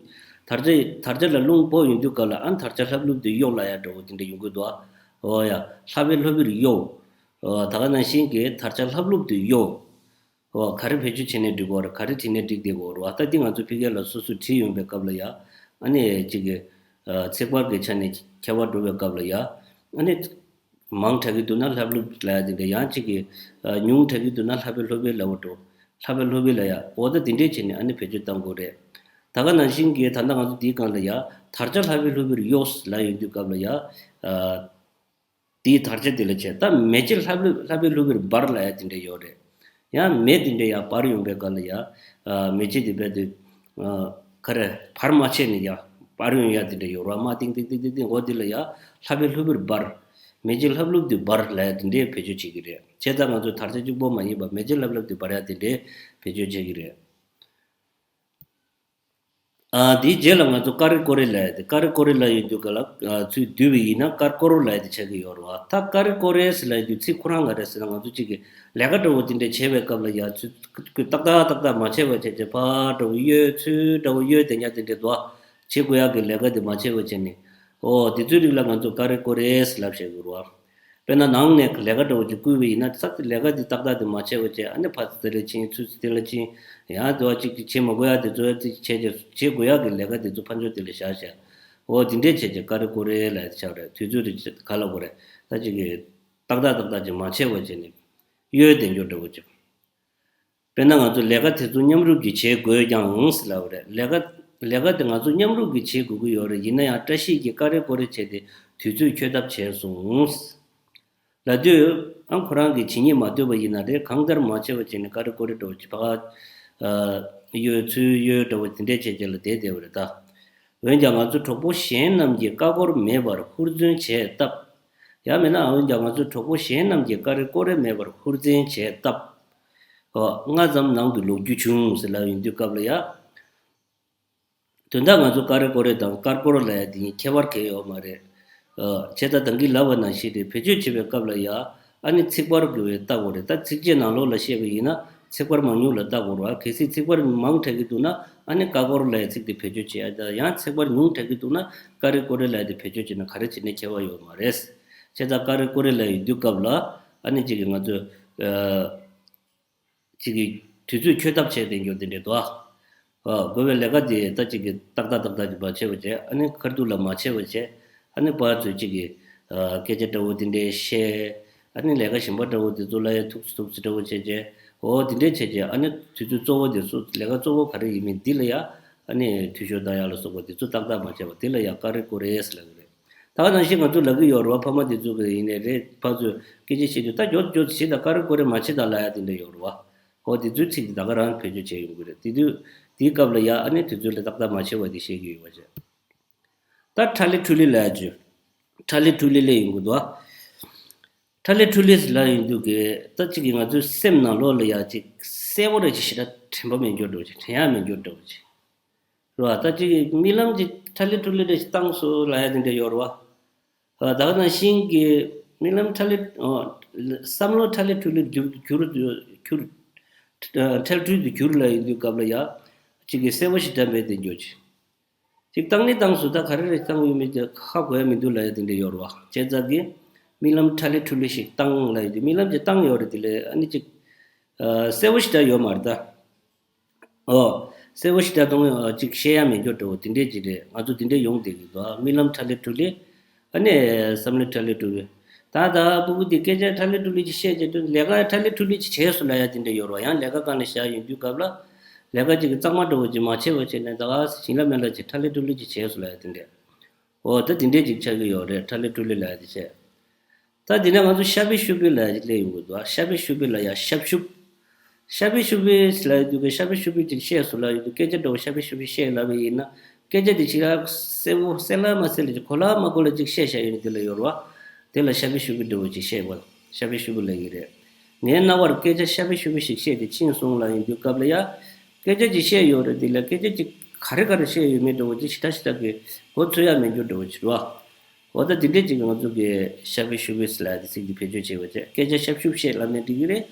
དར་ཆ་དར་ཆ་ལ་རླུང་ཕོག་ཡོང་དུས་སྐབས་ལ་ཨ་ནི་དར་ཆ་ལྷབ་ལྷུབ་དེ་གཡོ་ལབ་ཡ་འདྲ་བོ་དེ་འདྲས་ཡོང་གི་འདུག་ཨ། འོ་ཡ། ལྷབ་པའི་ལྷུབ་པའི་གཡོ། འོ་ད་ག་ནང་བཞིན་གྱི་དར་ཆ་ལྷབ་ལྷུབ་དེ་གཡོ། འོ་ག་རེ་བེད་སྤྱོད་བྱས་ནས་འབྲི་དགོས་རེད། ག་རེ་བྲིས་ནས་འབྲི་བསྡད་དགོས་རེད་བ། ད་འདི་ང་ཚོ་ཕ་གི་ལ་སོ་སོས་བྲིས་ཡོང་པའི་སྐབས་ལ་ཡ། ཨ་ནི་གཅིག་གི་ཚེག་བར་གྱི་ཆ་ནས་ཁྱད་པར་འགྲོ་བའི་སྐབས་ལ་ཡ། ཨ་ནི། མང་དྲགས་ཀྱི་འདུག་ན་ལྷབ་ལྷུབ་ལབ་ཡ་དེ་འདྲ། ཡང་གཅིག་གིས་ཉུང་དྲགས་ཀྱི་འདུག་ན་ལྷབ་པའི་ལྷུབ་པའི་ལབ་པ་འགྲོ། ལྷབ་པའི་ལྷུབ་པའི་ལབ་ཡ། འོ་ད་དེ་འདྲས་བྱས་ནས་ཨ་ནི་བེད་སྤྱོད་གཏང་དགོས་རེད། ད་ག་ནང་བཞིན་གྱི་ད་ལྟ་ང་ཚོ་འདིའི་སྒང་ལ་ཡ། དར་ཆ་ལྷབ་པའི་ལྷུབ་པའི་གཡོ་ལབ་ཡོང་དུས་སྐབས་ལ་ཡ། དེའི་དར་ཆ་དེ་ལ་བྱས། ད་མེ་ལྕེ་ལྷབ་ལྷུབ་ལྷབ་པའི་ལྷུབ་པའི་འབར་ལབ་ཡ་དེ་འདྲས་ཡོད་རེད། ཡང་མེ་དེ་འདྲས་ཡར་འབར་ཡོང་པའི་སྐབས་ལ་ཡ། མེ་ལྕེ་དེ་རྦད་དེ། ག་རེ་བར་མ་ཆད་ནས་ཡ། འབར་ཡོང་ཡ་དེ་འདྲས་ཡོད་རེད། མར་ཏིང་ཏིང་ཏིང་ཏིང་ཏིང་འོ་དེ་ལ་ཡ། ལྷབ་པའི་ལྷུབ་པའི་འབར། མེ་ལྕེ་ལྷབ་ལྷུབ་དེ་འབར་ལབ་ཡ་དེ་འདྲས་བེད་སྤྱོད་བྱེད་ཀྱི་རེད། བྱས་ཙང་ང་ཚོ་དར་ཆ་གཅིག་པོ་མ་ཡིན་པ་མེ་ལྕེ་ལྷབ་ལྷུབ་དེ་འབར་ཡ་དེ་འདྲས་བེད་སྤྱོད་བྱེད་ཀྱི་རེད། ཨ། དེའི་རྗེས་ལ་ང་ཚོ་ཀ་རེ་ཀོ་རེ་ལབ་ཡ་དེ། ཀ་རེ་ཀོ་རེ་ལབ་ཡོང་དུས་སྐབས་ལ། ཨ། ཚུར་བསྡུས་པ་ཡིན་ན་ཀར་ཀོ་རོ་ལབ་ཡ་དེ་ཆགས་ཀྱི་ཡོད་རེད་བ། ད་ཀ་རེ་ཀོ་རེ་ཟེར་ལབ་ཡ་དེ་ཚིག་ཁོ་རང་ག་རེ་ཟེར་ན། ང་ཚོ་གཅིག་གི་ལས་ཀ་འདྲ་བོ་དེ་འདྲ་བྱེད་པའི་སྐབས་ལ་ཡ། ཚུར་ཏག་ཏག་ཏག་ཏག་མ་བྱས་པ་བྱས་བྱས་ཕར་འདྲ་བོ་གཡོ། ཚུར་འདྲ་བོ་གཡོ་བསྡད་ཡ་དེ་འདྲ་འདུག་བ། བྱེད་དགོས་ཡ་གི་ལས་ཀ་དེ་མ་བྱས་པ་བྱས་ནས། ཨོ་དེ་ཚོའི་རིགས་ལ་ང་ཚོ་ཀ་རེ་ཀོ་རེ་ཟེར་ལབ་བཤད་དགོས་རེད་བ། དཔེར་ན་ནང་ནས་ལས་ཀ་འདྲ་བོ་ཅིག་བསྐུལ་བ་ཡིན་ན། ས་དེ་ལས་ཀ་དེ་ཏག་ཏག་དེ་མ་བྱས་པ་བྱས། ཨ་ནི་ཕར་ཚུར་དེ་ལ་ཕྱིན། ཚུར་ཚུར་དེ་ལ་ཕྱིན། ཡང་དེ་བ་ཅིག་ཅིག་བྱེད་མ་དགོས་ཡ་དེ་ཚོ་ཡ་ཅིག་བྱས་བྱས། བྱེད་དགོས་ཡ་གི་ལས་ཀ་དེ་ཚོ་ཕར་ཕྱོགས་དེ་ལ་བཞག་བྱས། འོ་དེ་འདྲས་བྱས་བྱས་ཀ་རེ་ཀོ་རེ་ལབ་ཡ་དེ་ཆགས་རེད། དུས་ཚོད་དེ་ག་ལབ་དགོས་རེད། ད་ཅིག་གི་ཏག་ཏག་ཏག་ཏག་ཅིག་མ་བྱས་པ་བྱས་ནས་གཡོལ་བསྡད་རྒྱུ་འདྲ་བོ་ཅིག་དཔེར་ན་ང་ཚོ་ལས་ཀ་དེ་ཚོ་མཉམ་རུབ་ཀྱིས་བྱེད་དགོས་ཀྱང་ཟེར་ལབ་པ་རེད། ལས་ཀ་ལས་ཀ་དེ་ང་ཚོ་མཉམ་རུབ་ཀྱིས་བྱེད་དགོས་ཀྱི་ཡོད་རེད། ཡིན་ན་ཡང་བཀྲ་ཤིས་ཀྱིས་ཀ་རེ་ཀོ་རེ་བྱས་ཏེ་དུས་ཚོད་འཁྱོལ་ཐབས་བྱས་སོང་ལབ་དུས། ཨ། ཁོ་རང་གིས་བྱེད་སྙིང་མ་འདོད་པ་ཡིན་ན་རེད། གང་ལྟར་མ་བྱས་པ་བྱས་ནས་ཀ་རེ་ཀོ་རེ་འདྲ་བོ་ཅིག་ཕར། ཨ། གཡོལ། ཚུར་གཡོལ་འདྲ་བོ་དེ་འདྲས་བྱས་བྱས་ལ་བསྡད་བསྡད་པ་རེད་ད། འོན་ཀྱང་ང་ཚོ་གྲོགས་པོ་གཞན་རྣམས་ཀྱིས་ཀ་ཀོར་མེད་པར་ཧུར་བརྩོན་བྱས་སྟབས། ཡང་མིན་ན། འོན་ཀྱང་ང་ཚོ་གྲོགས་པོ་གཞན་རྣམས་ཀྱིས་ཀ་རེ་ཀོ་རེ་མེད་པར་ཧུར་བརྩོན་བྱས་སྟབས། ཨོ། སྔ་ཙམ་ནང་དུ་ལོག་རྒྱུ་བྱུང་ཟེར་ལབ་ཡོང་དུས་སྐབས་ལ་ཡ། དོན་དག་ང་ཚོ་ཀ་རེ་ཀོ་རེ་དང་ཀར་ཀོ་རོ་ལབ་ཡ་དེ་གཉིས་ཁྱད་པར་གང་ཡང་ཡོད་མ་རེད། ཨ། བྱས་ཙང་ད་གིན་ལབ་པ་ནང་བཞིན་རེད། བེད་སྤྱོད་བྱེད་པའི་སྐབས་ལ་ཡ། ཨ་ནི་ཚིག་བར་གྱི་བའི་ལྟ་དགོས་རེད། ད་ཚིགས་བཅད་ནང་ལོགས་ལ་བཤད་པ་ཡིན་ན་ཚིག་བར་མང་ཉུང་ལ་ལྟ་དགོས་རེད་བ། གལ་སྲིད་ཚིག་བར་མང་དྲགས་ཀྱི་འདུག་ན་ཨ་ནི་ཀ་ཀོ་རོ་ལབ་ཡ་ཚིག་དེ་བེད་སྤྱོད་བྱེད་ཡ། ད་ཡང་ཚིག་བར་ཉུང་དྲགས་ཀྱི་འདུག་ན་ཀ་རེ་ཀོ་རེ་ལབ་ཡ་དེ་བེད་སྤྱོད་བྱས་ན་ག་རེ་བྱས་ནས་ཁྱད་པར་ཡོད་མ་རེད། བྱས་ཙང་ཀ་རེ་ཀོ་རེ་ལབ་ཡོང་དུས་སྐབས་ལ་ཨ་ནི་གཅིག་གིས་ང་ཚོས། ཨ། གཅིག་གིས་དུས་ཚོད་འཁྱོལ་ཐབས་བྱས་བསྡད་རྒྱུ་དེ་འདྲས་འདུག་ཨ། དགོས་པའི་ལས་ཀ་དེ་ད་གཅིག་གིས་ཏག་ཏག་ཏག་ཏག་ཅིག་མ་བྱས་པ་བྱས། ཨ་ནི་ཁ་ཐུག་ལ་མ་བྱས་པ་བྱས། ཨ་ནི་ཕར་ཚུར་གཅིག་གིས། ཨ། སྐད་ཆ་འདྲ་བོ་དེ་འདྲས་བཤད། ཨ་ནི་ལས་ཀ་གཞན་པ་འདྲ་བོ་དེ་ཚོ་ལ་ཡ་ཐུགས་སུ་ཐུགས་སུ་འདྲ་བོ་བྱས་བྱས། འོ་དེ་འདྲས་བྱས་བྱས། ཨ་ནི་དུས་ཚོད་གཙོ་བོ་དེ་ཚོ། ལས་ཀ་གཙོ་བོ་ག་རེ་ཡིན་མིན་འདི་ལ་ཡ། ཨ་ནི་འཐུས་ཤོར་བཏང་ཡ་ལ་སོགས་པ་དེ་ཚོ་ཏག་ཏག་མ་བྱས་པ་དེ་ལ་ཡ་ཀ་རེ་ཀོ་རེ་ཟེར་ལབ་ཀྱི་རེད། ད་ག་ནང་བཞིན་ང་ཚོ་ལབ་ཀྱི་ཡོད་རེད་བ། ཕ་མ་དེ་ཚོ་གི་ཡིན་ནའི་རེད། ཕར་ཚུར་སྐད་ཆ་བཤད་དུས་ད་མགྱོགས་མགྱོགས་བྱེད་དང་། ཀ་རེ་ཀོ་རེ་མ་བྱེད་དང་ལབ་ཡ་དེ་འདྲ་ཡོད་རེད་བ། ཧོ། དེ་ཚོའི་ཚིག་དེ་ད་ག་རང་བེད་སྤྱོད་བྱས་ཡོང་གི་རེད། དེ་དུས་དེའི་སྐབས་ལ་ཡ་ཨ་ནི་དུས་ཚོད་ལ་ཏག་ཏག་མ་བྱས་པ་དེ་བཤད་ཀྱི་ཡོད་པ་བྱས། ད་ཁྲ་ལི་ཁྲུ་ལི་ལབ་ཡ་ཅིག་ཁྲ་ལི་ཁྲུ་ལི་ལབ་ཡོང་གི་འདུག་བ། ཁྲ་ལི་ཁྲུ་ལི་ཟེར་ལབ་ཡོང་དུས་ཀྱི་ད་གཅིག་གིས་ང་ཚོའི་སེམས་ནང་ལོགས་ལ་ཡ་ཅིག་གསལ་པོ་རེ་ཅིག་ཞེ་དྲག་དྲན་པ་མེད་འགྱོ་འགྲོ་ཅིག་དྲན་ཡ་མེད་འགྱོ་འགྲོ་ཅིག་རེད་བ། ད་ཅིག་རྨི་ལམ་གྱི་ཁྲ་ལི་ཁྲུ་ལི་རེ་ཞིག་བཏང་སོང་ལབ་ཡ་དེ་འདྲ་ཡོད་རེད་བ། ད་ག་ནང་བཞིན་གྱི་རྨི་ལམ་ཁྲ་ལི། ཨོ། བསམ་བློ་ཁྲ་ལི་ཁྲུ་ལི་འགྱུར་འགྱུར་འགྱུར། ཁྲལ་ཁྲུལ་དུ་གྱུར་ལབ་ཡོང་དུས་སྐབས་ལ་ཡ། ཅིག་གི་གསལ་པོ་ཞིག་འདྲ་མེད་དེ་འགྱོ་ཅིག་ཅིག་བཏང་ནི་བཏང་སོང་། ད་ག་རེ་རེ་བཏང་ཡོད་མེད་དེ་ཧ་གོ་ཡ་མི་འདུག་ལབ་ཡ་དེ་འདྲ་ཡོད་རེད་བ། བྱས་ཙང་གི་རྨི་ལམ་ཁྲ་ལི་ཁྲུ་ལི་ཞིག་བཏང་ལབ་ཡོང་དུས། རྨི་ལམ་ཅིག་བཏང་ཡོད་རེད། དེ་ལས་ཨ་ནི་ཅིག་གསལ་པོ་ཞིག་འདྲ་ཡོད་མ་རེད་ད། ཨོ། གསལ་པོ་ཞིག་ད་དུང་ཅིག་བཤད་ཡ་མེད་འགྱོ་འགྲོ་བོ་དེ་འདྲས་ཅིག་རེད། ང་ཚོ་དེ་འདྲས་ཡོང་བསྡད་ཀྱི་འདུག་རྨི་ལམ་ཁྲ་ལི་ཁྲུ་ལི། ཨ་ནི་བསམ་བློ་ཁྲ་ལི་ཁྲུ་ལི། ད་ད་སྤུ་གུ་དེ་སྐད་ཆ་ཁྲ་ལི་ཁྲུ་ལི་ཅིག་བཤད་བྱས་དུས་ལས་ཀ་ཁྲ་ལི་ཁྲུ་ལི་ཅིག་བྱས་སོང་ལབ་ཡ་དེ་འདྲས་ཡོད་རེད་བ། ཡང་ལས་ཀ་སྒང་ལ་བཞག་ཡོང་དུས་སྐབས་ལ། ལས་ཀ་ཅིག་གི་གཙང་མ་འདྲ་བོ་ཅིག་མ་བྱས་པ་བྱས་ནས་ད་ག་ཞིང་ལ་མེ་ལ་ཅིག་ཁྲ་ལི་ཁྲུ་ལི་ཅིག་བྱས་སོང་ལབ་ཡ་དེ་འདྲས། འོ་ད་དེ་འདྲས་ཅིག་ཆགས་ཀྱི་ཡོད་རེད། ཁྲ་ལི་ཁྲུ་ལི་ལབ་ཡ་དེ་བྱས། ད་དེ་ནས་ང་ཚོ་ཤ་བི་ཤུ་བི་ལབ་ཡ་ཅིག་སླེབས་ཡོང་གི་འདུག་ཤ་བི་ཤུ་བི་ལབ་ཡ་ཤབ་ཤུབ། ཤ་བི་ཤུ་བི་ལབ་ཡ་དུས་ཀྱི་ཤ་བི་ཤུ་བི་ཅིག་བཤད་སོང་ལབ་ཡོང་དུས། སྐད་ཆ་འདྲ་བོ་ཤ་བི་ཤུ་བི་བཤད་ལབ་པ་ཡིན་ན། སྐད་ཆ་དེ་ཅིག་ལ་གསལ་པོ་གསལ་ལ་མ་གསལ་ལ་ཅིག་གོ་ལ་མ་གོ་ལ་ཅིག་བཤད་བཞག་ཡོད་ནི་དེ་ལ་ཡོད་རེད་བ། དེ་ལ་ཤ་བི་ཤུ་བི་འདྲ་བོ་ཅིག་བཤད་པ་ཤ་བི་ཤུ་བི་ལབ་ཀྱི་རེད། ངའི་རྣ་བར་སྐད་ཆ་ཤ་བི་ཤུ་བི་ཞིག་བཤད་དེ་ཕྱིན་སོང་ལབ་ཡོང་དུས་སྐབས་ལ་ཡ། སྐད་ཆ་ཅིག་བཤད་ཡོད་རེད། དེ་ལ་སྐད་ཆ་ཅིག་ག་རེ་ག་རེ་བཤད་ཡོད་མེད་འདྲ་བོ་ཅིག་ཞེ་དྲག་ཞེ་དྲག་གི་གོ་ཚོད་ཡ་མེད་རྒྱུ་འདྲ་བོ་ཅིག་རེད་བ། འོ་ད་དེ་འདྲས་ཅིག་ང་ཚོ་གི་ཤ་བི་ཤུ་བི་ཟེར་ལབ་ཡ་དེ་ཚིག་དེ་བེད་སྤྱོད་བྱས་པ་བྱས། སྐད་ཆ་ཤབ་ཤུབ་བཤད་ལབ་ནས་འགྲིག་གི་རེད།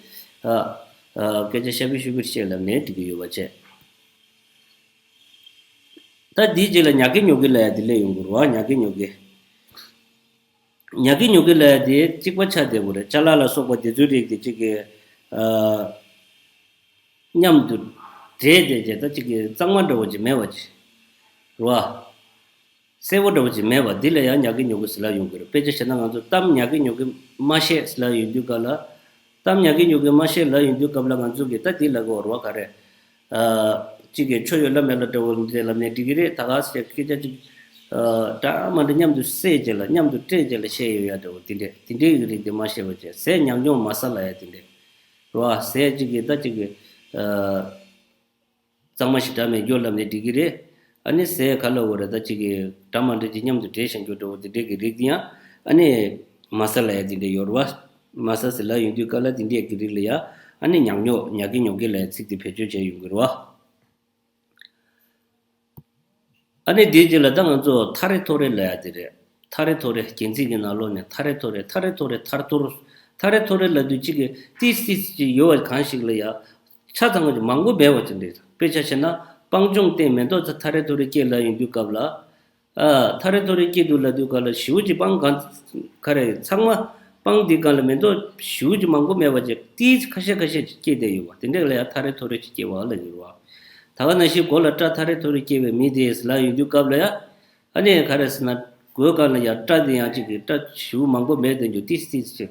ཨ། ཨ་སྐད་ཆ་ཤ་བི་ཤུ་བི་བཤད་ལབ་ནས་འགྲིག་གི་ཡོད་པ་བྱས། ད་འདིའི་རྗེས་ལ་ཉ་གི་ཉོ་གི་ལབ་ཡ་དེ་སླེབས་ཡོང་གི་རེད་བ། ཉ་གི་ཉོ་གི། ཉ་གི་ཉོ་གི་ལབ་ཡ་དེ་གཅིག་པ་ཆགས་བསྡད་དགོས་རེད། ཅ་ལག་ལ་སོགས་པ་དེ་ཚོའི་རིགས་དེ་གཅིག་གི་ཨ་མཉམ་དུ་འདྲེས་བསྡད་བྱས། ད་གཅིག་གི་གཙང་མ་འདྲ་བོ་ཅིག་མེད་པ་ཅིག་རེད་བ། གསལ་པོ་འདྲ་བོ་ཅིག་མེད་པ་འདི་ལ་ཡང་ཉ་གི་ཉོ་གི་ཟེར་ལབ་ཡོང་གི་རེད། དཔེ་ཆ་བཞག་ན་ང་ཚོ་གཏམ་ཉ་གི་ཉོ་གི་མ་བཤད་ཟེར་ལབ་ཡོང་དུས་སྐབས་ལ། གཏམ་ཉ་གི་ཉོ་གི་མ་བཤད་ལབ་ཡོང་དུས་སྐབས་ལ་ང་ཚོ་གིས་ད་འདི་ལབ་དགོས་རེད་བ། ག་རེ། ཨ་གཅིག་གིས་ཁྱོད་ཡོད་ལ་མེད་ལ་འདྲ་བོ་འདི་ལབ་ནས་འགྲིག་གི་རེད། ད་ག་ཟེར་སྐད་ཆ་གཅིག་ཨ་འདྲ་མ་འདྲ་མཉམ་དུ་བསྲེས་བྱས་ལ་མཉམ་དུ་སྤྲད་བྱས་ལ་བཤད་ཡོང་ཡ་འདྲ་བོ་དེ་འདྲས་དེ་འདྲས་ཀྱི་རིགས་དེ་མ་བཤད་པ་བྱས། ཟས་ཉག་ཉོག་མ་ཟ་ལབ་ཡ་དེ་འདྲས་རེད་བ། ཟས་གཅིག་གིས་ད་གཅིག་གིས་ཨ། གཙང་མ་ཞེ་དྲག་མེད་རྒྱུ་ལབ་ནས་འགྲིག་གི་རེད། ཨ་ནི་ཟས་ག་ལ་འོ་རེད། ད་གཅིག་གི་འདྲ་མ་འདྲ་གཅིག་མཉམ་དུ་འདྲེས་བཞག་རྒྱུ་འདྲ་བོ་དེ་འདྲས་ཀྱི་རིགས་དེ་ཡང་ཨ་ནི་མ་ཟ་ལབ་ཡ་དེ་འདྲས་ཡོད་རེད་བ། མ་ཟ་ཟེར་ལབ་ཡོང་དུས་སྐབས་ལ་དེ་འདྲས་ཀྱི་རིགས་ལ་ཡ་ཨ་ནི་ཉག་ཉོག་ཉ་གི་ཉོ་གི་ལབ་ཡ་ཚིག་དེ་བེད་སྤྱོད་བྱས་ཡོང་གི་རེད་བ། ཨ་ནི་དེའི་རྗེས་ལ་ད་ང་ཚོ་ཐ་རེ་ཐོ་རེ་ལབ་ཡ་དེ་རེད། ཐ་རེ་ཐོ་རེ་རྒྱན་ཚིག་གི་ནང་ལོགས་ནས་ཐ་རེ་ཐོ་རེ་ཐ་རེ་ཐོ་རེ་ཐར་ཐོར། ཐ་རེ་ཐོ་རེ་ལབ་དུས་གཅིག་གི་ཏིས་ཏིས་ཅིག་ཡོད་པ་གང་ཞིག་ལ་ཡ་ཆ་ཚང་བ་ཅིག་མང་པོ་མེད་པ་ཅིག་རེད། དཔེ་ཆ་བཞག་ན་སྤང་ལྗོངས་སྟེང་མེ་ཏོག་ཚ་ཐ་རེ་ཐོ་རེ་སྐྱེས་ལབ་ཡོང་དུས་སྐབས་ལ། ཨ་ཐ་རེ་ཐོ་རེ་སྐྱེས་འདུག་ལབ་དུས་སྐབས་ལ་ཞེ་པོ་ཅིག་སྤང་གང་ག་རེ་ཚང་མ་སྤང་འདི་སྒང་ལ་མེ་ཏོག་ཞེ་པོ་ཅིག་མང་པོ་མེད་པ་ཅིག་ཏིས་ཁ་ཤས་ཁ་ཤས་ཅིག་སྐྱེས་བསྡད་ཡོད་པ་དེ་འདྲ་ལ་ཡ་ཐ་རེ་ཐོ་རེ་ཅིག་སྐྱེས་པ་ལབ་ཡོད་རེད་བ། ད་ག་ནང་བཞིན་སྒོ་ལ་སྐྲ་ཐ་རེ་ཐོ་རེ་སྐྱེས་པའི་མི་དེས་ལབ་ཡོང་དུས་སྐབས་ལ་ཡ། ཨ་ནི་ག་རེ་ཟེར་ན་སྒོའི་སྒང་ལ་ཡ་སྐྲ་དེ་ཡང་གཅིག་གི་སྐྲ་ཞེ་པོ་མང་པོ་མེད་དེ་འགྱོ་ཏིས་ཏིས་ཅིག་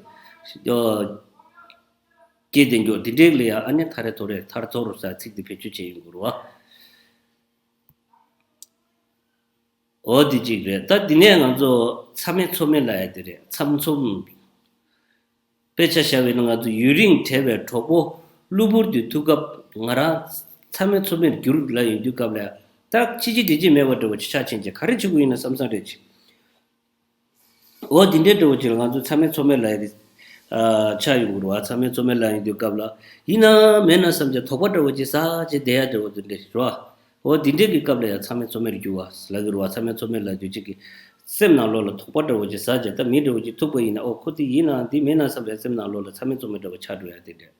སྐྱེས་དེ་འགྱོ་དེ་འདྲའི་ལ་ཡ་ཨ་ནི་ཐ་རེ་ཐོ་རེ་ཐར་ཐོར་ཟེར་ཚིག་དེ་བེད་སྤྱོད་བྱས་ཡོང་གི་རེད་བ། འོ་དེ་གཅིག་རེད། ད་དེ་ནས་ང་ཚོ་ཚ་མེད་ཚོ་མེད་ལབ་ཡ་དེ་རེད། ཚམ་ཚོམ། དཔེ་ཆ་བཞག་པ་ཡིན་ན་ང་ཚོ་ཡུན་རིང་བྲལ་བའི་གྲོགས་པོ་གློ་བུར་དུ་ཐུག་སྐབས་ང་རང་ཚ་མེད་ཚོ་མེད་གྱུར་ལབ་ཡོང་དུས་སྐབས་ལ་ད་ཅི་བྱེད་འདི་བྱེད་མེད་པ་འདྲ་བོ་ཅིག་ཆགས་ཕྱིན་ཆད་ག་རེ་བྱེད་དགོས་ཡིན་ན་བསམ་བསམ་རེད་ཅིག་འོ་དེ་འདྲའི་འདྲ་བོ་ཅིག་ལ་ང་ཚོ་ཚ་མེད་ཚོ་མེད་ལབ་ཡ་དེ་ཨ་ཆགས་ཡོང་གི་རེད་བ། ཚ་མེད་ཚོ་མེད་ལབ་ཡོང་དུས་སྐབས་ལ་ཡིན་ན་མེད་ན་བསམ་བྱས་དོགས་པ་འདྲ་བོ་ཅིག་ཟ་བྱས་བསྡད་ཡ་འདྲ་བོ་དེ་འདྲ་རེད་བ། འོ་དེ་འདྲའི་གི་སྐབས་ལ་ཡང་ཚ་མེད་ཚོ་མེད་རྒྱུ་བ་ལབ་ཀྱི་རེད་བ། ཚ་མེད་ཚོ་མེད་ལབ་དུས་གཅིག་གི་སེམས་ནང་ལོགས་ལ་དོགས་པ་འདྲ་བོ་ཅིག་ཟ་བྱས། ད་མི་འདྲ་བོ་ཅིག་ཐུག་པ་ཡིན་ན་ཨོ་ཁོ་དེ་ཡིན་ནའང་འདི་མིན་ན་བསམ་པའི་སེམས་ནང་ལོགས་ལ་ཚ་མེད་ཚོ་མེད་འདྲ་བོ་ཆགས་འགྲོ་ཡ་དེ་འདྲ།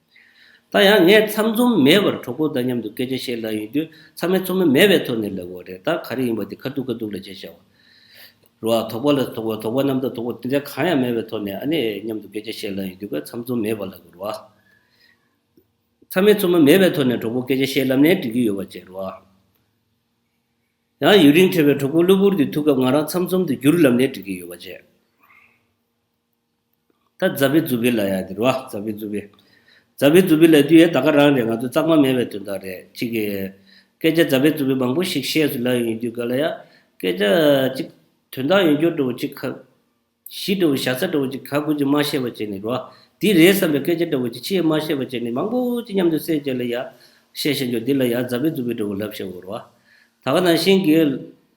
ད་ཡང་ངས་ཚམ་ཚོམ་མེད་པར་གྲོགས་པོ་དང་མཉམ་དུ་སྐད་ཆ་བཤད་ལབ་ཡོང་དུས་ཚ་མེད་ཚོ་མེད་མེད་པའི་ཐོག་ནས་ལབ་དགོས་རེད། ད་ག་རེ་ཡིན་པ་དེ་ཁ་ཐུག་ཁ་ཐུག་ལ་བྱས་བཞག་པ་རེད་བ། དོགས་པ་ལ་དོགས་པ། དོགས་པ་རྣམ་དག་དོགས་པ་དེ་འདྲ་གང་ཡང་མེད་པའི་ཐོག་ནས་ཨ་ནི་མཉམ་དུ་སྐད་ཆ་བཤད་ལབ་ཡོང་དུས་ཀ་ཚམ་ཚོམ་མེད་པ་ལབ་དགོས་རེད་བ། ཚ་མེད་ཚོ་མེད་མེད་པའི་ཐོག་ནས་གྲོགས་པོ་སྐད་ཆ་བཤད་ལབ་ནའི་འགྲིག་གི་ཡོད་པ་བྱས་རེད་བ། ཡང་ཡུན་རིང་བྲལ་བའི་གྲོགས་པོ་གློ་བུར་དུ་ཐུག་སྐབས་ང་རང་ཚམ་ཚོམ་དུ་གྱུར་ལབ་ནའི་འགྲིག་གི་ཡོད་པ་བྱས། ད་ཛ་པི་ཛུ་པི་ལབ་ཡ་དེ་རེད་བ། ཛ་པི་ཛུ་པི། ཛ་པི་ཛུ་པི་ལབ་དུས་ཡ་ད་ག་རང་རེད། ང་ཚོ་གཙང་མ་མེད་པའི་དོན་དག་རེད། གཅིག་གི་སྐད་ཆ་ཛ་པི་ཛུ་པི་མང་པོ་ཞིག་བཤད་སོང་ལབ་ཡོང་དུས་ག་ལ་ཡ་སྐད་ཆ་གཅིག་དོན་དག་ཡོད་རྒྱུ་འདྲ་བོ་གཅིག་ག་གཞི་འདྲ་བོ་བཞག་ས་འདྲ་བོ་ཅིག་ག་གུ་ཅིག་མ་བཤད་པ་བྱས་ནས་རོ། འདི་རེད་བསམ་པའི་སྐད་ཆ་འདྲ་བོ་ཅིག་ཕྱིས་མ་བཤད་པ་བྱས་ནས་མང་པོ་ཅིག་མཉམ་དུ་བསྲེས་བྱས་ལ་ཡ་བཤད་བཤད་འཇོག་འདི་ལ་ཡ་ཛ་པི་ཛུ་པི་འདྲ་བོ་ལབ་བཤད་དགོས་རོ། ད་ག་ནང་བཞིན་གྱི་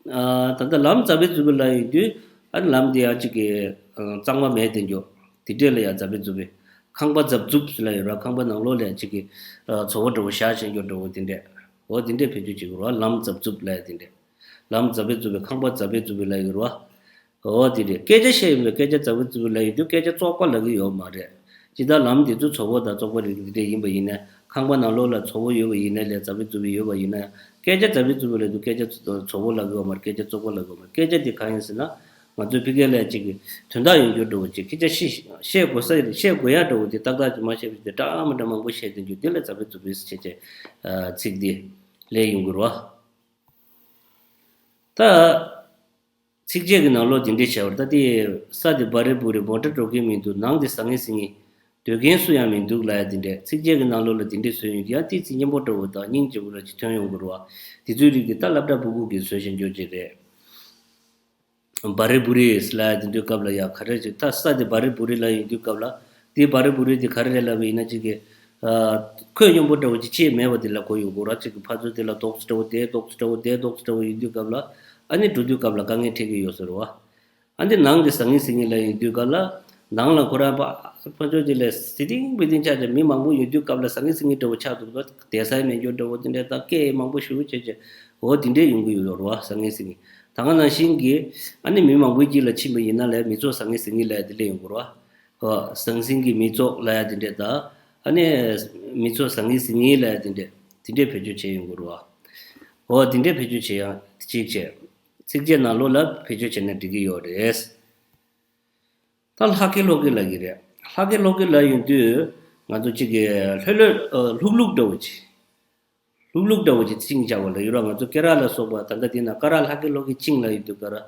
ཨ་ད་ལྟ་ལམ་ཛ་པི་ཛུ་པི་ལབ་ཡོང་དུས་ཨ་ནི་ལམ་འདི་ཡ་གཅིག་གི་ཨ་གཙང་མ་མེད་དེ་འཇོག་དེ་འདྲས་ལ་ཡ་ཛ་པི་ཛུ་པི། ཁང་པ་ཛབ་ཛུབ་ལབ་ཡོད་ར། ཁང་པ་ནང་ལོགས་ལ་ཡ་གཅིག་གི་ཨ་བཙོག་པ་འདྲ་བོ་བཞག་བཤད་འཇོག་འདྲ་བོ་དེ་འདྲས། འོ་དེ་འདྲས་བེད་སྤྱོད་བྱེད་དགོས་རོ། ལམ་ཛབ་ཛུབ་ལབ་ཡ་དེ་འདྲས། ལམ་ཛ་པི་ཛུ་པི། ཁང་པ་ཛ་པི་ཛུ་པི་ལབ་ཡོད་ར། འོ་དེ་རེད། སྐད་ཆ་བཤད་ཡོང་བའི་སྐད་ཆ་ཛ་པི་ཛུ་པི་ལབ་ཡོང་དུས་སྐད་ཆ་བཙོག་པ་ལབ་ཀྱི་ཡོད་མ་རེད། ཇི་ལྟར་ལམ་དེ་ཚོ་བཙོག་པ་དང་བཙོག་པ་རིགས་འདི་འདྲས་ཡིན་པ་ཡིན་ན། ཁང་པ་ནང་ལོགས་ལ་བཙོག་པ་ཡོད་པ་ཡིན་ན་ལས་ཛ་པི་ཛུ་པི་ཡོད་པ་ཡིན་ན། སྐད་ཆ་ཛ་པི་ཛུ་པི་ལབ་དུས་སྐད་ཆ་བཙོག་པ་ལབ་ཀྱི་ཡོད་མ་རེད། སྐད་ཆ་བཙོག་པ་ལབ་ཀྱི་ཡོད་མ་རེད། སྐད་ཆ་དེ་གང་ཡིན་ཟེར་ན་ང་ཚོའི་ཕ་གི་ལ་གཅིག་གི་དོན་དག་ཡོད་རྒྱུ་འདྲ་བོ་ཅིག་སྐད་ཆ་བཤད་བཤད་དགོས་ས་བཤད་དགོས་ཡ་འདྲ་བོ་དེ་ཏག་ཏག་ཅིག་མ་བཤད་པ་དེ་འདྲ་མི་འདྲ་མང་པོ་བཤད་དེ་འདུག་དེ་ལ་ཛ་པི་ཛུ་པི་ཟེར་བྱས་བྱས་ཚིག་འདི་ལས་ཡོང་གི་རེད་བ། ད། ཚིགས་བཅད་ཀྱི་ནང་ལོགས་འདི་འདྲས་བྱས་པར་ལྟ་སྟེ། ས་དེ་བ་རི་བུ་རི་མོ་ཊ་འགྲོ་མཁན་མི་འདུག་ནང་དེ་ཟང་ངེ་ཟིང་ངེ་སྡོད་མཁན་སུ་ཡང་མི་འདུག་ལབ་ཡ་འདི་འདྲས། ཚིགས་བཅད་ཀྱི་ནང་ལོགས་ལ་འདི་འདྲས་བཟོས་ཡོང་དུས་ཡང་ཏོག་ཙམ་སྙན་པོ་འདྲ་བོ་དང་སྙིང་རྗེ་པོ་འདྲ་ཅིག་ཐོན་ཡོང་གི་རེད་བ། དེ་ཚོའི་རིགས་དེ་ད་སློབ་གྲྭ་ཕྲུ་གུ་གིས་བཟོས་བཞིན་འཇོག་ཅིག་རེད། བ་རི་བུ་རི་ལབ་ཡ་འདི་འདྲའི་སྐབས་ལ་ཡ་ག་རེ་ཅིག་ད་ས་དེ་བ་རི་བུ་རི་ལབ་ཡོང་དུས་སྐབས་ལ། དེ་བ་རི་བུ་རི་དེ་ག་རེ་རེད་ལབ་པ་ཡིན་ན་ཅིག་གི་ཨ་ཁོད་སྙོམས་པོ་འདྲ་བོ་ཅིག་ཅིག་མེད་པ་དེ་ལ་གོ་ཡོང་གི་ར། ཅིག་གི་ཕར་ཚུར་དེ་ལ་རྡོག་ཙམ་འདྲ་བོ་དེ་རྡོག་ཙམ་འདྲ་བོ་དེ་རྡོག་ཙམ་འདྲ་བོ་ཡིན་དུས་སྐབས་ལ་ཨ་ནི་འགྲོ་དུས་སྐབས་ལ་དཀའ་ངལ་འཕྲད་ཀྱི་ཡོད་ཟེར་བ། ཨ་ནི་ནང་གི་ཟང་ངེ་ཟིང་ངེ་ལ་ཡིན་དུས་སྐབས་ལ་ནང་ལ་ཁོ་རང་ཕ་ཕར་ཚུར་དེ་ལ་སི་ཏིང་བི་ཏིང་ཆགས་ཀྱི་མི་མང་པོ་ཡོད་དུས་སྐབས་ལ་ཟང་ངེ་ཟིང་ངེ་འདྲ་བོ་ཆགས་འདུག་ད་བསྡད་ས་མེད་རྒྱུ་འདྲ་བོ་དེ་འདྲ་ད་སྐད་མང་པོ་ཞུ་བྱས་བྱས་འོ་དེ་འདྲས་ཡོང་གི་ཡོད་རེད་བ། ཟང་ངེ་ཟིང་ངེ་ད་ག་ནང་བཞིན་གྱི་ཨ་ནི་མི་མང་པོའི་དཀྱིལ་ལ་ཕྱིན་པ་ཡིན་ན་ལས་མི་ཚོགས་ཟང་ངེ་ཟིང་ངེ་ལ་ཡ་དེ་སླེབས་ཡོང་གི་རེད་བ། ཟང་ཟིང་གི་མི་ཚོགས་ལབ་ཡ་དེ་འདྲས་དང་ ཨ་ནི་མི་ཚོགས་བཟང་ངན་ཟིང་ངན་ལབ་ཡ་དེ་འདྲས་དེ་འདྲས་བེད་སྤྱོད་བྱས་ཡོང་གི་རེད་བ། འོ་དེ་འདྲས་བེད་སྤྱོད་བྱེད་ཡ་གཅིག་བྱས། ཚིགས་བཅད་ནང་ལོགས་ལ་བེད་སྤྱོད་བྱས་ན་འགྲིག་གི་ཡོད་རེད། ད་ལྷག་དཀའི་ལྷོག་དཀའི་ལབ་ཀྱི་རེད། ལྷག་དཀའི་ལྷོག་དཀའི་ལབ་ཡོང་དུས་ང་ཚོ་གཅིག་གི་ལྷོད་ལྷོད་ལྷུག་ལྷུག་འདྲ་བོ་ཅིག་ལྷུག་ལྷུག་འདྲ་བོ་ཅིག་བཅིངས་བཞག་པ་ལ་ཡོད་ར། ང་ཚོ་སྐེ་རགས་ལ་སོགས་པ་ད་ལྟ་དེ་ན་སྐ་རགས་ལྷག་དཀའི་ལྷོག་དཀའི་བཅིངས་ལབ་ཡོང་དུས་སྐ་རགས་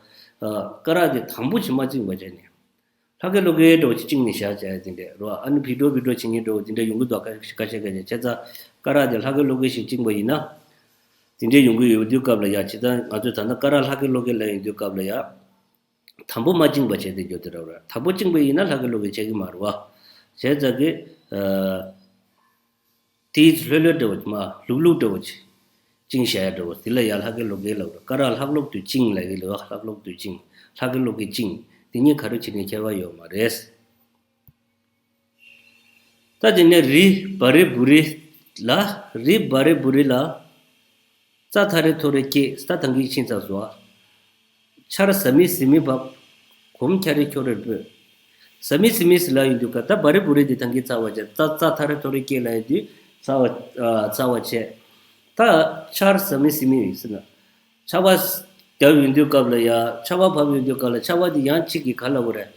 སྐ་རགས་དེ་དམ་པོ་ཅིག་མ་བཅིངས་པ་བྱས་ནས། ལྷག་དཀའི་ལྷོག་དཀའི་འདྲ་བོ་ཅིག་བཅིངས་ནས་བཞག་བྱས་དེ་འདྲས་རོ། ཨ་ནི་བི་ཌོ་བི་ཌོ་བྱེད་མཁན་འདྲ་བོ་དེ་འདྲས་ཡོང་གི་འདུག་ཁ་ཤས་ཁ་ཤས་ཁ་ཤས་བྱས་ཙང་སྐ་རགས་དེ་ལྷག་དཀའི་ལྷོག་དཀའི་ཞིག་བཅིངས་པ་ཡིན་ན། དེ་འདྲས་ཡོང་གི་ཡོད་དུས་སྐབས་ལ་ཡ་ཇི་ལྟར་ང་ཚོས་ད་ལྟ་སྐ་རགས་ལྷག་དཀའི་ལྷོག་དཀའི་ལབ་ཡོང་དུས་སྐབས་ལ་ཡ། དམ་པོ་མ་བཅིངས་པ་བྱས་ཏེ་འགྱོ་དེ་འདྲ་བོ་རེད། དམ་པོ་བཅིངས་པ་ཡིན་ན་ལྷག་དཀའི་ལྷོག་དཀའི་བྱེད་ཀྱི་མ་རེད་བ། བྱས་ཙང་གི། ཨ། དེའི་ལྷོད་ལྷོད་འདྲ་བོ་མ་ལྷུག་ལྷུག་འདྲ་བོ་ཅིག་བཅིངས་བཞག་ཡ་འདྲ་བོ་དེ་ལ་ཡ་ལྷག་དཀའི་ལྷོག་དཀའི་ལབ་རེད། སྐ་རགས་ལྷག་ལྷོག་ཏུ་བཅིངས་ལབ་ཀྱི་ལ་ལྷག་ལྷོག་ཏུ་བཅིངས། ལྷག་དཀའི་ལྷོག་དཀའི་བཅིངས། དེ་གཉིས་ག་རེ་བྱས་ནས་ཁྱད་པར་ཡོད་མ་རེད། ད་དེ་ནས་རི་བ་རི་བུ་རི་ལ། རི་བ་རི་བུ་རི་ལ། ཙ་ཐ་རི་ཐོ་རི་ཀྱེ། ད་ཐང་གི་ཕྱིན་ཚར་སོང་། ཆར་ཟ་མི་ཟི་མི་བབས། གོམ་ཁྱ་རི་ཁྱོ་རིར་སྤོས། ཟ་མི་ཟི་མི་ཟི་ལབ་ཡོང་དུས་ཀ་ད་བ་རི་བུ་རི་དེ་ཐང་གི་ཚ་བ་བྱས། ཙ་ཙ་ཐ་རི་ཐོ་རི་ཀྱེ་ལབ་ཡོང་དུས་ཚ་བ་ཨ་ཚ་བ་བྱས། ད་ཆར་ཟ་མི་ཟི་མི་ཟེར་ན། ཆར་པ་བརྒྱབ་ཡོང་དུས་སྐབས་ལ་ཡ། ཆར་པ་བབས་ཡོང་དུས་སྐབས་ལ་ཆར་པ་དེ་ཡང་གཅིག་གི་ག་ལབ་དགོས་རེད།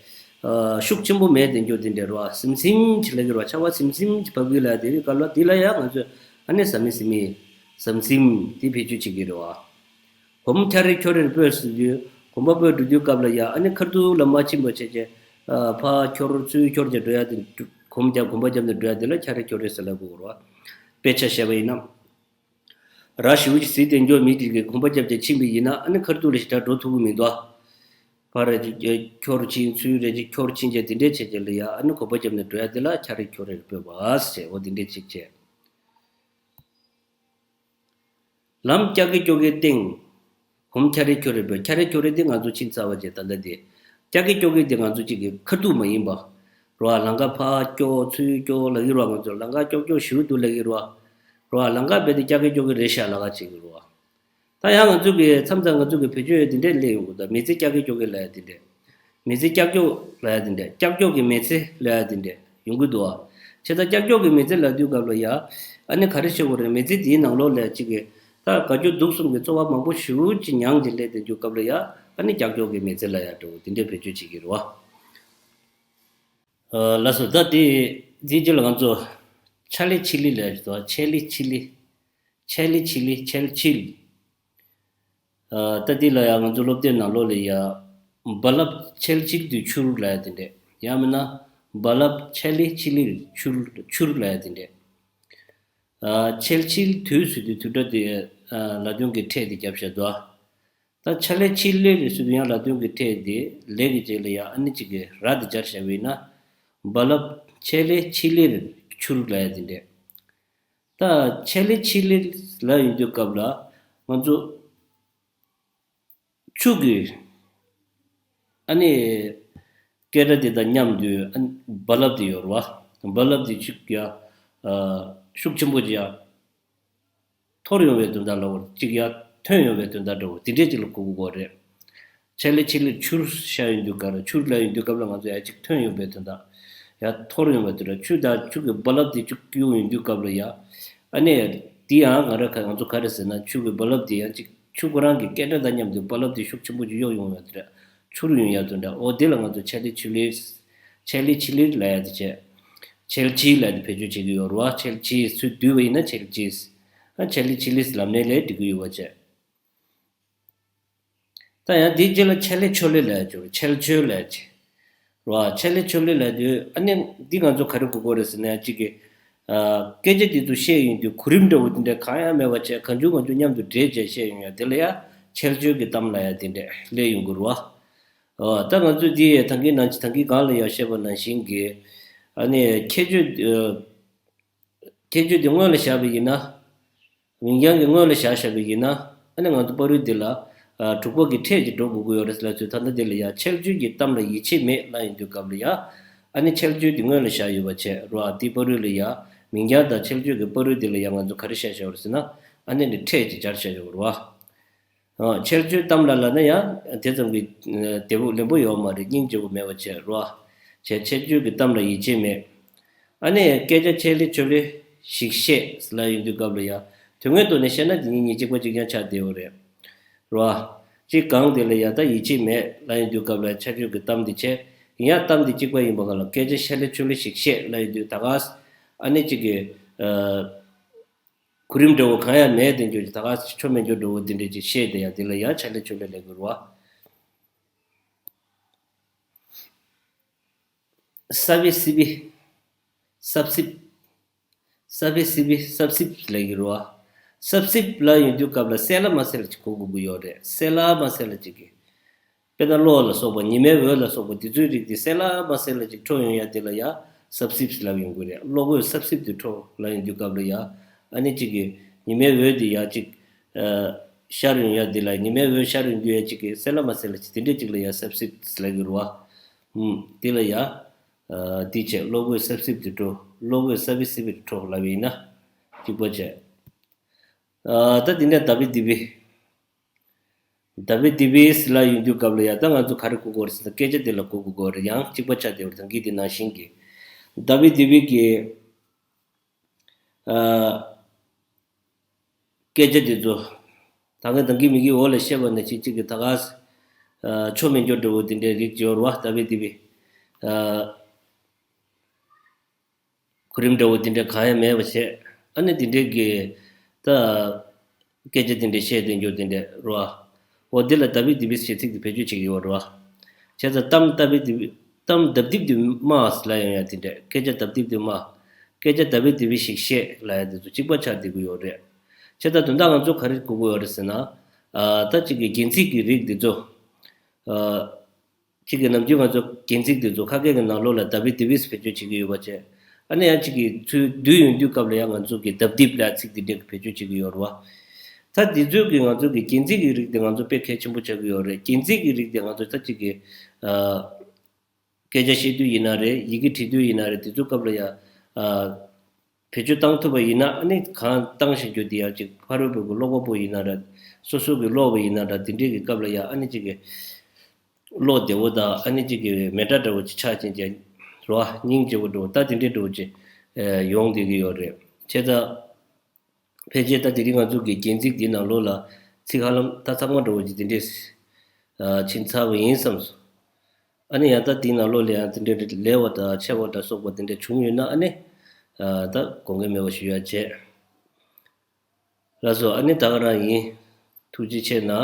ཨ། ཤུགས་ཆེན་པོ་མེད་དེ་འགྱོ་དེ་འདྲས་རོ། ཟིམ་ཟིམ་ཅིག་ལབ་ཀྱི་རོ། ཆར་པ་ཟིམ་ཟིམ་ཅིག་བབས་ཀྱི་ལ་དེ་རིང་སྐབས་ལ་དེ་ལ་ཡ་ང་ཚོས་ཨ་ནི་ཟ་མི་ཟི་མི། ཟིམ་ཟིམ་དེ་བེད་སྤྱོད་བྱེད་ཀྱི་རེད་བ། གོམ་ཁྱ་རེ་ཁྱོ་རེར་སྤོས་ཟེར་དུས་གོམ་པ་སྤོས་འགྲོ་དུས་སྐབས་ལ་ཡ་ཨ་ནི་ཁ་ཐུག་ལ་མ་ཕྱིན་པ་བྱས་བྱས། ཨ། ཕར་ཁྱོར་ཚུར་ཁྱོར་བྱས་འགྲོ་ཡ་དེ། གོམ་རྒྱབ་གོམ་པ་རྒྱབ་ནས་འགྲོ་ཡ་དེ་ལ་ཁྱ་རེ་ཁྱོ་རེ་ཟེར་ལབ་དགོས་རེད་བ། དཔེ་ཆ་བཤད་པ་ཡིན་ན། ར་ཞེ་པོ་ཅིག་ཟིན་ཏེ་འགྱོ་མི་དེ་གིས་གོམ་པ་རྒྱབ་བྱས་ཕྱིན་པ་ཡིན་ན་ཨ་ནི་ཁ་ཐུག་ལ་ཞེ་དྲག་འགྲོ་ཐུབ་ཀྱི་མི་འདུག་ཕར་རེ་ཅིག་ཁྱོར་ཕྱིན་ཚུར་རེ་ཅིག་ཁྱོར་ཕྱིན་བྱས་དེ་འདྲས་བྱས་བྱས་ལ་ཡ་ཨ་ནི་གོམ་པ་རྒྱབ་ནས་འགྲོ་ཡ་དེ་ལ་ཁྱ་རེ་ཁྱོ་རེར་སྤོས་པ་ཟེར། འོ་དེ་འདྲས་ཅིག་བྱས། ལམ་ཀྱག་ཀྱི་ཀྱོག་གི་སྟེང་། གོམ་ཁྱ་རེ་ཁྱོ་རེར་སྤོས། ཁྱ་རེ་ཁྱོ་རེ་དེ་ང་ཚོ་ཕྱིན་ཚར་བ་བྱས་ད་ལྟ་དེ། ཀྱག་ཀྱི་ཀྱོག་གི་དེ་ང་ཚོ་གཅིག་གི་ཁ་ཐུག་མ་ཡིན་པ། རོ་ཨ། ལམ་ཁ་ཕར་ཀྱོག་ཚུར་ཀྱོག་ལབ་ཀྱི་རོ་ཨ། ང་ཚོ་ལམ་ཁ་ཀྱོག་ཀྱོག་ཞེ་པོ་འདུག་ལབ་ཀྱི་རོ་ཨ། རོ་ཨ། ལམ་ཁ་རྦད་དེ་ཀྱག་ཀྱོག་ཀྱོག་གི་རེད་ཤག་ལབ་ཀྱི་རོ་ཨ། ད་ཡང་ང་ཚོ་གི་མཚམས་མཚམས་ང་ཚོ་གི་བེད་སྤྱོད་ཡ་དེ་འདྲས་སླེབས་ཡོང་གི་འདུག་མི་ཚེ་ཀྱག་ཀྱོག་ཀྱོག་གི་ལབ་ཡ་དེ་འདྲས། མི་ཚེ་ཀྱག་ཀྱོག་ལབ་ཡ་དེ་འདྲས། ཀྱག་ཀྱོག་གི་མི་ཚེ་ལབ་ཡ་དེ་འདྲས་ཡོང་གི་འདུག་ཨ། བྱས་ཙང་ཀྱག་ཀྱོག་གི་མི་ཚེ་ལབ་དུས་སྐབས་ལ་ཡ། ཨ་ནི་ག་རེ་བཤད་དགོས་རེད། མི་ཚེ་དེའི་ནང་ལོགས་ལ་གཅིག་གི། ད་དགའ་སྐྱོ་སྡུག་གསུམ་གྱི་ཚོར་བ་མང་པོ་ཞེ་པོ་ཅིག་མྱངས་ཏེ་སླེབས་དེ་འདུག་སྐབས་ལ་ཡ། ཨ་ནི་ཀྱག་ཀྱོག་གི་མི་ཚེ་ལབ་ཡ་འདྲ་བོ་དེ་འདྲས་བེད་སྤྱོད་བྱེད་ཀྱི་རེད་བ། ཨ། ལགས་སོ། ད་དེ་དེའི་རྗེས་ལ་ང་ཚོ་ཆ་ལེ་ཆི་ལི་ལབ་ཡ་ཞིག་འདུག་ཆེ་ལི་ཆི་ལི། ཆེ་ལི་ཆི་ལི། ཆེ་ལི་ཆི་ལི། ཨ། ད་འདི་ལ་ཡང་ང་ཚོ་སློབ་དེབ་ནང་ལོགས་ལ་ཡ། རྦ་རླབས་ཆལ་ཆིལ་དུས་ཆུར་ལབ་ཡ་དེ་འདྲས། ཡང་མིན་ན། རྦ་རླབས་ཆེ་ལི་ཆི་ལིར་ཆུར། ཆུར་ལབ་ཡ་དེ་འདྲས། ཨ། ཆལ་ཆིལ་དུས་ཟེར་དུས་དུས་སྒྲ་དེ། ཨ། ལ་དོན་གྱི་ཕྲད་དེ་རྒྱབ་བཞག་འདུག་ད་ཆ་ལེ་ཆི་ལི་ཟེར་དུས་ཡང་ལ་དོན་གྱི་ཕྲད་དེ་ལེ་གི་རྗེས་ལ་ཡ་ཨ་ནི་གཅིག་གི་ར་དེ་སྦྱར་བཞག་པ་ཡིན་ན། རྦ་རླབས་ཆེ་ལེ་ཆི་ལིར་ཆུར་ལབ་ཡ་དེ་འདྲས། ད་ཆེ་ལེ་ཆི་ལེ་ལབ་ཡོང་དུས་སྐབས་ལ་ང་ཚོ་ཆུ་གི་ཨ་ནི་སྐད་སྒྲ་དེ་དང་མཉམ་དུ་ཨ་ནི་རྦ་རླབས་དེ་ཡོད་རེད་བ། རྦ་རླབས་དེ་ཅིག་ཡ། ཨ། ཤུགས་ཆེན་པོ་ཅིག་ཡ། འཐོར་ཡོང་བའི་དོན་དག་ལ་འོ་གཅིག་ཡ་ཐོན་ཡོང་བའི་དོན་དག་འདྲ་བོ་དེ་འདྲས་ཅིག་ལ་གོ་དགོས་རེད། ཆེ་ལེ་ཆི་ལེ་ཆུར་ཤར་ཡོང་དུས་སྐབས་ལ་ཆུར་ལབ་ཡོང་དུས་སྐབས་ལ་ང་ཚོ་ཡ་གཅིག་ཐོན་ཡོང་བའི་དོན་དག་ཡ་ཐོར་ཡོང་བའི་དོན་དག་ཆུ་དང་ཆུ་གི་རྦ་རླབས་དེ་གཅིག་གཡུག་ཡོང་དུས་སྐབས་ལ་ཡ། ཨ་ནི། དེ་ཡང་ང་ར་ཁ་ང་ཚོ་ག་རེ་ཟེར་ན་ཆུ་གི་རྦ་རླབས་དེ་ཡང་གཅིག་ཆུ་ཁོ་རང་གི་སྐད་སྒྲ་དང་མཉམ་དུ་རྦ་རླབས་དེ་ཤུགས་ཆེན་པོ་ཅིག་གཡོ་ཡོང་བའི་དོན་དག་ཆུར་ཡོང་ཡ་དོན་དག་འོ་དེ་ལ་ང་ཚོ་ཆེ་ལེ་ཆི་ལེ། ཆེ་ལེ་ཆི་ལེ་ལབ་ཡ་དེ་བྱས། ཆེལ་ཆི་ལབ་དེ་བེད་སྤྱོད་བྱེད་ཀྱི་ཡོད་རེད་བ། ཆེལ་ཆི་ཚུར་བསྡུས་པ་ཡིན་ན་ཆེལ་ཆི། ཨ། ཆེ་ལེ་ཆི་ལེ་ལབ་ནའི་ལས་འགྲིག་གི་ཡོད་པ་བྱས། ད་ཡང་དེའི་རྗེས་ལ་ཆེ་ལེ་ཆོ་ལེ་ལབ་ཡ་ཅིག་ཡོད་རེད། ཆེལ་ཆོ་ལབ་ཡ་ཅིག་རེད་བ། ཆེ་ལེ་ཆོ་ལེ་ལབ་དུས་ཨ་ནི་འདི་ང་ཚོ་ག་རེ་གོ་དགོས་རེད་ཟེར་ན་ཡང་གཅིག་གི། ཨ། སྐད་ཆ་འདི་ཚོ་བཤད་ཡོང་དུས་གོ་རིམ་འདྲ་བོ་དེ་འདྲ་གང་ཡང་མེད་པ་བྱས་གང་བྱུང་གང་བྱུང་མཉམ་དུ་འདྲེས་བྱས་བཤད་ཡོང་ཡ་དེ་ལ་ཡ་ཆེལ་ཆོ་གི་གཏམ་ལབ་ཡ་དེ་འདྲ་སླེབས་ཡོང་གི་རེད་བ། ཨོ། ད་ང་ཚོས་འདི་ཡི་ཐང་གི་ནང་ཐང་གི་སྒང་ལ་ཡང་བཤད་པ་ནང་བཞིན་གྱི། ཨ་ནི་ཁྱད་ཆོས། ཨ། ཁྱད་ཆོས་འདི་སྔོན་ལ་བཞག་པ་ཡིན་ན། མིང་རྐྱང་གི་སྔོན་ལ་བཞག་བཞག་པ་ཡིན་ན། ཨ་ནི་ང་ཚོ་བར་དོ་འདི་ལ། ཨ། དྲུག་པ་གི་ཕྲད་ཅིག་འགྲོ་དགོས་ཀྱི་ཡོད་རེད་ལབ་ཚོད་ད་ལྟ་འདི་ལ་ཡང་ཆལ་ཆོས་ཀྱི་གཏམ་ལ་ཡིད་ཆེས་མེད་ལབ་ཡོང་དུས་སྐབས་ལ་ཡང་། ཨ་ནི་ཆལ་ཆོས་འདི་སྔོན་ལ་བཞག་ཡོད་པ་བྱས་རོ། ཨ། འདི་བར་དོ་ལ་ཡང་མིང་རྐྱང་དང་ཆལ་ཆོས་ཀྱི་བར་དོ་འདི་ལ་ཡང་ང་ཚོ་ག་རེ་བཤད་བཞག་ཡོད་རེད་ཟེར་ན། ཨ་ནི་ནི་ཕྲད་ཅིག་སྦྱར་བཞག་ཡོད་རེད་བ། ཨ། ཆལ་ཆོས་གཏམ་ལ་ལབ་ན་ཡང་དེ་ཙམ་གྱི་བདེ་པོ་ལེན་པོ་ཡོད་མ་རེད། སྙིང་རྗེ་པོ་མེད་པ་བྱས་རོ། བྱས་ཆལ་ཆོས་ཀྱི་གཏམ་ལ་ཡིད་ཆེས་མེད། ཨ་ནི་སྐད་ཆ་ཆད་ལེ་ཆོད་ལེ་ཞིག་བཤད་ལབ་ཡོང་དུས་སྐབས་ལ་ཡ། དོན་དངོས་ཐོག་ནས་བཤད་ན་དེ་གཉིས་གཉིས་གཅིག་པ་གཅིག་རྐྱང་ཆགས་བསྡད་ཡོད་རེད། རེད་བ། གཅིག་གང་དེ་ལ་ཡ་ད་ཡིད་ཆེས་མེད་ལབ་ཡོང་དུས་སྐབས་ལ་ཆ་ཆོད་ཀྱི་གཏམ་དེ་བྱས། ཡིན་ཡང་གཏམ་དེ་གཅིག་པ་ཡིན་པ་ག་ལ་སྐད་ཆ་ཆད་ལེ་ཆོད་ལེ་ཞིག་བཤད་ལབ་ཡོང་དུས་ད་ག་ཨ་ནི་གཅིག་གི་གོ་རིམ་འདྲ་བོ་གང་ཡང་མེད་དེ་འགྱུར་གྱི་ད་ག་ཆོ་མེད་འགྱུར་འགྲོ་བོ་དེ་འདྲས་ཅིག་བཤད་དེ་ཡང་དེ་ལ་ཡང་ཆད་ལེ་ཆོད་ལེ་ལབ་དགོས་རེད་བ། ས་བི་སི་བི། སབ་སིབ། ས་བི་སི་བི་སབ་སིབ་ལབ་ཀྱི་རེད་བ། སབ་སིབ་ལབ་ཡོང་དུས་སྐབས་ལ་གསལ་ལ་མ་གསལ་ལ་ཅིག་གོ་དགོས་ཀྱི་ཡོད་རེད། གསལ་ལ་མ་གསལ་ལ་ཅིག་གི། དཔེར་ན་གློག་ལ་སོགས་པ་ཉི་མའི་འོད་ལ་སོགས་པ་དེ་ཚོའི་རིགས་དེ་གསལ་ལ་མ་གསལ་ལ་ཅིག་འཕྲོ་ཡོང་ཡ་དེ་ལ་ཡ་སབ་སིབ་ལབ་ཡོང་གི་རེད། གློག་འོད་སབ་སིབ་དེ་འཕྲོ་ལབ་ཡོང་དུས་སྐབས་ལ་ཡ་ཨ་ནི་ཅིག་གི་ཉི་མའི་འོད་དེ་ཡ་ཅིག་ཤར་ཡོང་ཡ་དེ་ལ་ཉི་མའི་འོད་ཤར་ཡོང་དུས་ཡ་ཅིག་གི་གསལ་ལ་མ་གསལ་ལ་ཅིག་དེ་འདྲས་ཅིག་ལ་ཡ་སབ་སིབ་ལབ་ཀྱི་རེད་བ། ཨུམ། དེ་ལ་ཡ། ཨ། དེ་བྱས་གློག་འོད་སབ་སིབ་དེ་འཕྲོ། གློག་འོད་ས་བི་སི་བི་དེ་འཕྲོ་ལབ་ཡིན་ན། གཅིག་པ་བྱས། ཨ། ད་དེ་ནས་ད་བི་དི་བི། ད་བི་དི་བི་ལབ་ཡོང་དུས་སྐབས་ལ་ཡ་ད་ང་ཚོ་ག་རེ་གོ་དགོས་རེད་ཟེར་ན་སྐད་ཆ་དེ་ལ་གོ་དགོས་རེད། ཡང་གཅིག་པ་ཆགས་བསྡད་པ་རེད། ད་གིན་དེ་ནང་བཞིན་གྱི། ད་བི་དི་བི་གི། ཨ། སྐད་ཆ་དེ་ཚོ། ད་གིན་ད་གིན་མི་གི་འོག་ལ་བཤད་པ་ནང་བཞིན་གཅིག་གི་ད་ག་ཨ། ཆོ་མེད་འགྱུར་འགྲོ་བོ་དེ་འདྲའི་རིགས་ཡོད་རེད་བ། ད་བི་དི་བི། ཨ། གོ་རིམ་འདྲ་བོ་དེ་འདྲ་གང་ཡང་མེད་པ་བྱས། ཨ་ནི་དེ་འདྲའི་གི་ད་སྐད་ཆ་དེ་འདྲ་བཤད་དེ་འགྱུར་དེ་འདྲ་རེད་བ། འོ་དེ་ལ་ད་བི་དི་བི་ཞེས་ཚིག་དེ་བེད་སྤྱོད་བྱེད་ཀྱི་ཡོད་རེད་བ། བྱས་ཙང་གཏམ་ད་བི་དི་བི། གཏམ་ལྡབ་ལྡིབ་དེ་སྨྲ་ལབ་ཡོང་ཡ་དེ་འདྲ། སྐད་ཆ་ལྡབ་ལྡིབ་དེ་སྨྲ། སྐད་ཆ་ད་བི་དི་བི་ཞིག་བཤད་ལབ་ཡ་དེ་ཚོ་གཅིག་པ་ཆགས་བསྡད་ཀྱི་ཡོད་རེད། བྱས་ཙང་དོན་དག་ང་ཚོ་ག་རེ་གོ་དགོས་ཡོད་རེད་ཟེར་ན། ཨ། ད་གཅིག་གི་རྒྱན་ཚིག་གི་རིགས་དེ་ཚོ། ཨ། གཅིག་གི་ནམ་རྒྱུན་ང་ཚོ་རྒྱན་ཚིག་དེ་ཚོ་ཁ་སྐད་ཀྱི་ནང་ལོགས་ལ་ད་བི་དི་བི་བེད་སྤྱོད་བྱེད་ཀྱི་ཡོད་པ་བྱས། ཨ་ནི་ཡང་གཅིག་གི་ཚུལ་བསྡུས་ཡོང་དུས་སྐབས་ལ་ཡང་ང་ཚོ་གི་ལྡབ་ལྡིབ་ལབ་ཚིག་དེ་འདྲ་གི་བེད་སྤྱོད་བྱེད་ཀྱི་ཡོད་རེད་བ། ད་དེ་ཚོ་གི་ང་ཚོ་གི་རྒྱན་ཚིག་གི་རིགས་དེ་ང་ཚོ་དཔེ་གལ་ཆེན་པོ་ཆགས་ཀྱི་ཡོད་རེད། རྒྱན་ཚིག་གི་རིགས་དེ་ང་ཚོ་ད་གཅིག་གི། ཨ། སྐད་ཆ་བཤད་དུས་ཡིན་ན་རེད། ཡི་གེ་བྲིས་དུས་ཡིན་ན་རེད། དེ་ཚོ་སྐབས་ལ་ཡང་། ཨ། བེད་སྤྱོད་བཏང་ཐུབ་པ་ཡིན་ན་ཨ་ནི་གང་བཏང་བཞིན་རྒྱུ་དེ་ཡང་ཅིག་ཕ་རོལ་པོ་གི་ཀློག་པ་པོ་ཡིན་ན་རེད། སོ་སོ་གི་ཀློག་པ་ཡིན་ན་རེད། དེ་འདྲའི་གི་སྐབས་ལ་ཡང་ཨ་ནི་ཅིག་གི་ཀློག་བདེ་བོ་དང་ཨ་ནི་ཅིག་གི་མེ་སྒྲ་འདྲ་བོ་ཅིག་ཆགས་ཕྱིན་ཅིག་རེད་བ། སྙིང་རྗེ་བོ་འདྲ་བོ་ད་དེ་འདྲའི་འདྲ་བོ་ཅིག་ཡོང་བསྡད་ཀྱི་ཡོད་རེད། བྱས་ཙང་། ཕལ་ཆེར་ད་དེ་རིང་ང་ཚོ་གི་རྒྱན་ཚིག་འདི་ནང་ལོགས་ལ་ཚིག་ཧ་ལམ་ད་ཚང་མ་འདྲ་བོ་ཅིག་དེ་འདྲས་ཕྱིན་ཚར་བ་ཡིན་བསམ་སོང་། ཨ་ནི་ཡང་ད་དེའི་ནང་ལོགས་ལ་ཡང་དེ་འདྲས་ལེགས་པ་དང་ཆེ་བ་དང་སོགས་པ་དེ་འདྲས་བྱུང་ཡོད་ན་ཨ་ནི་ད་དགོངས་འགལ་མེད་པ་ཞུ་ཡ་བྱས། ལགས་སོ། ཨ་ནི་ད་ག་རང་ཡིན། ཐུགས་རྗེ་ཆེ་གནང་།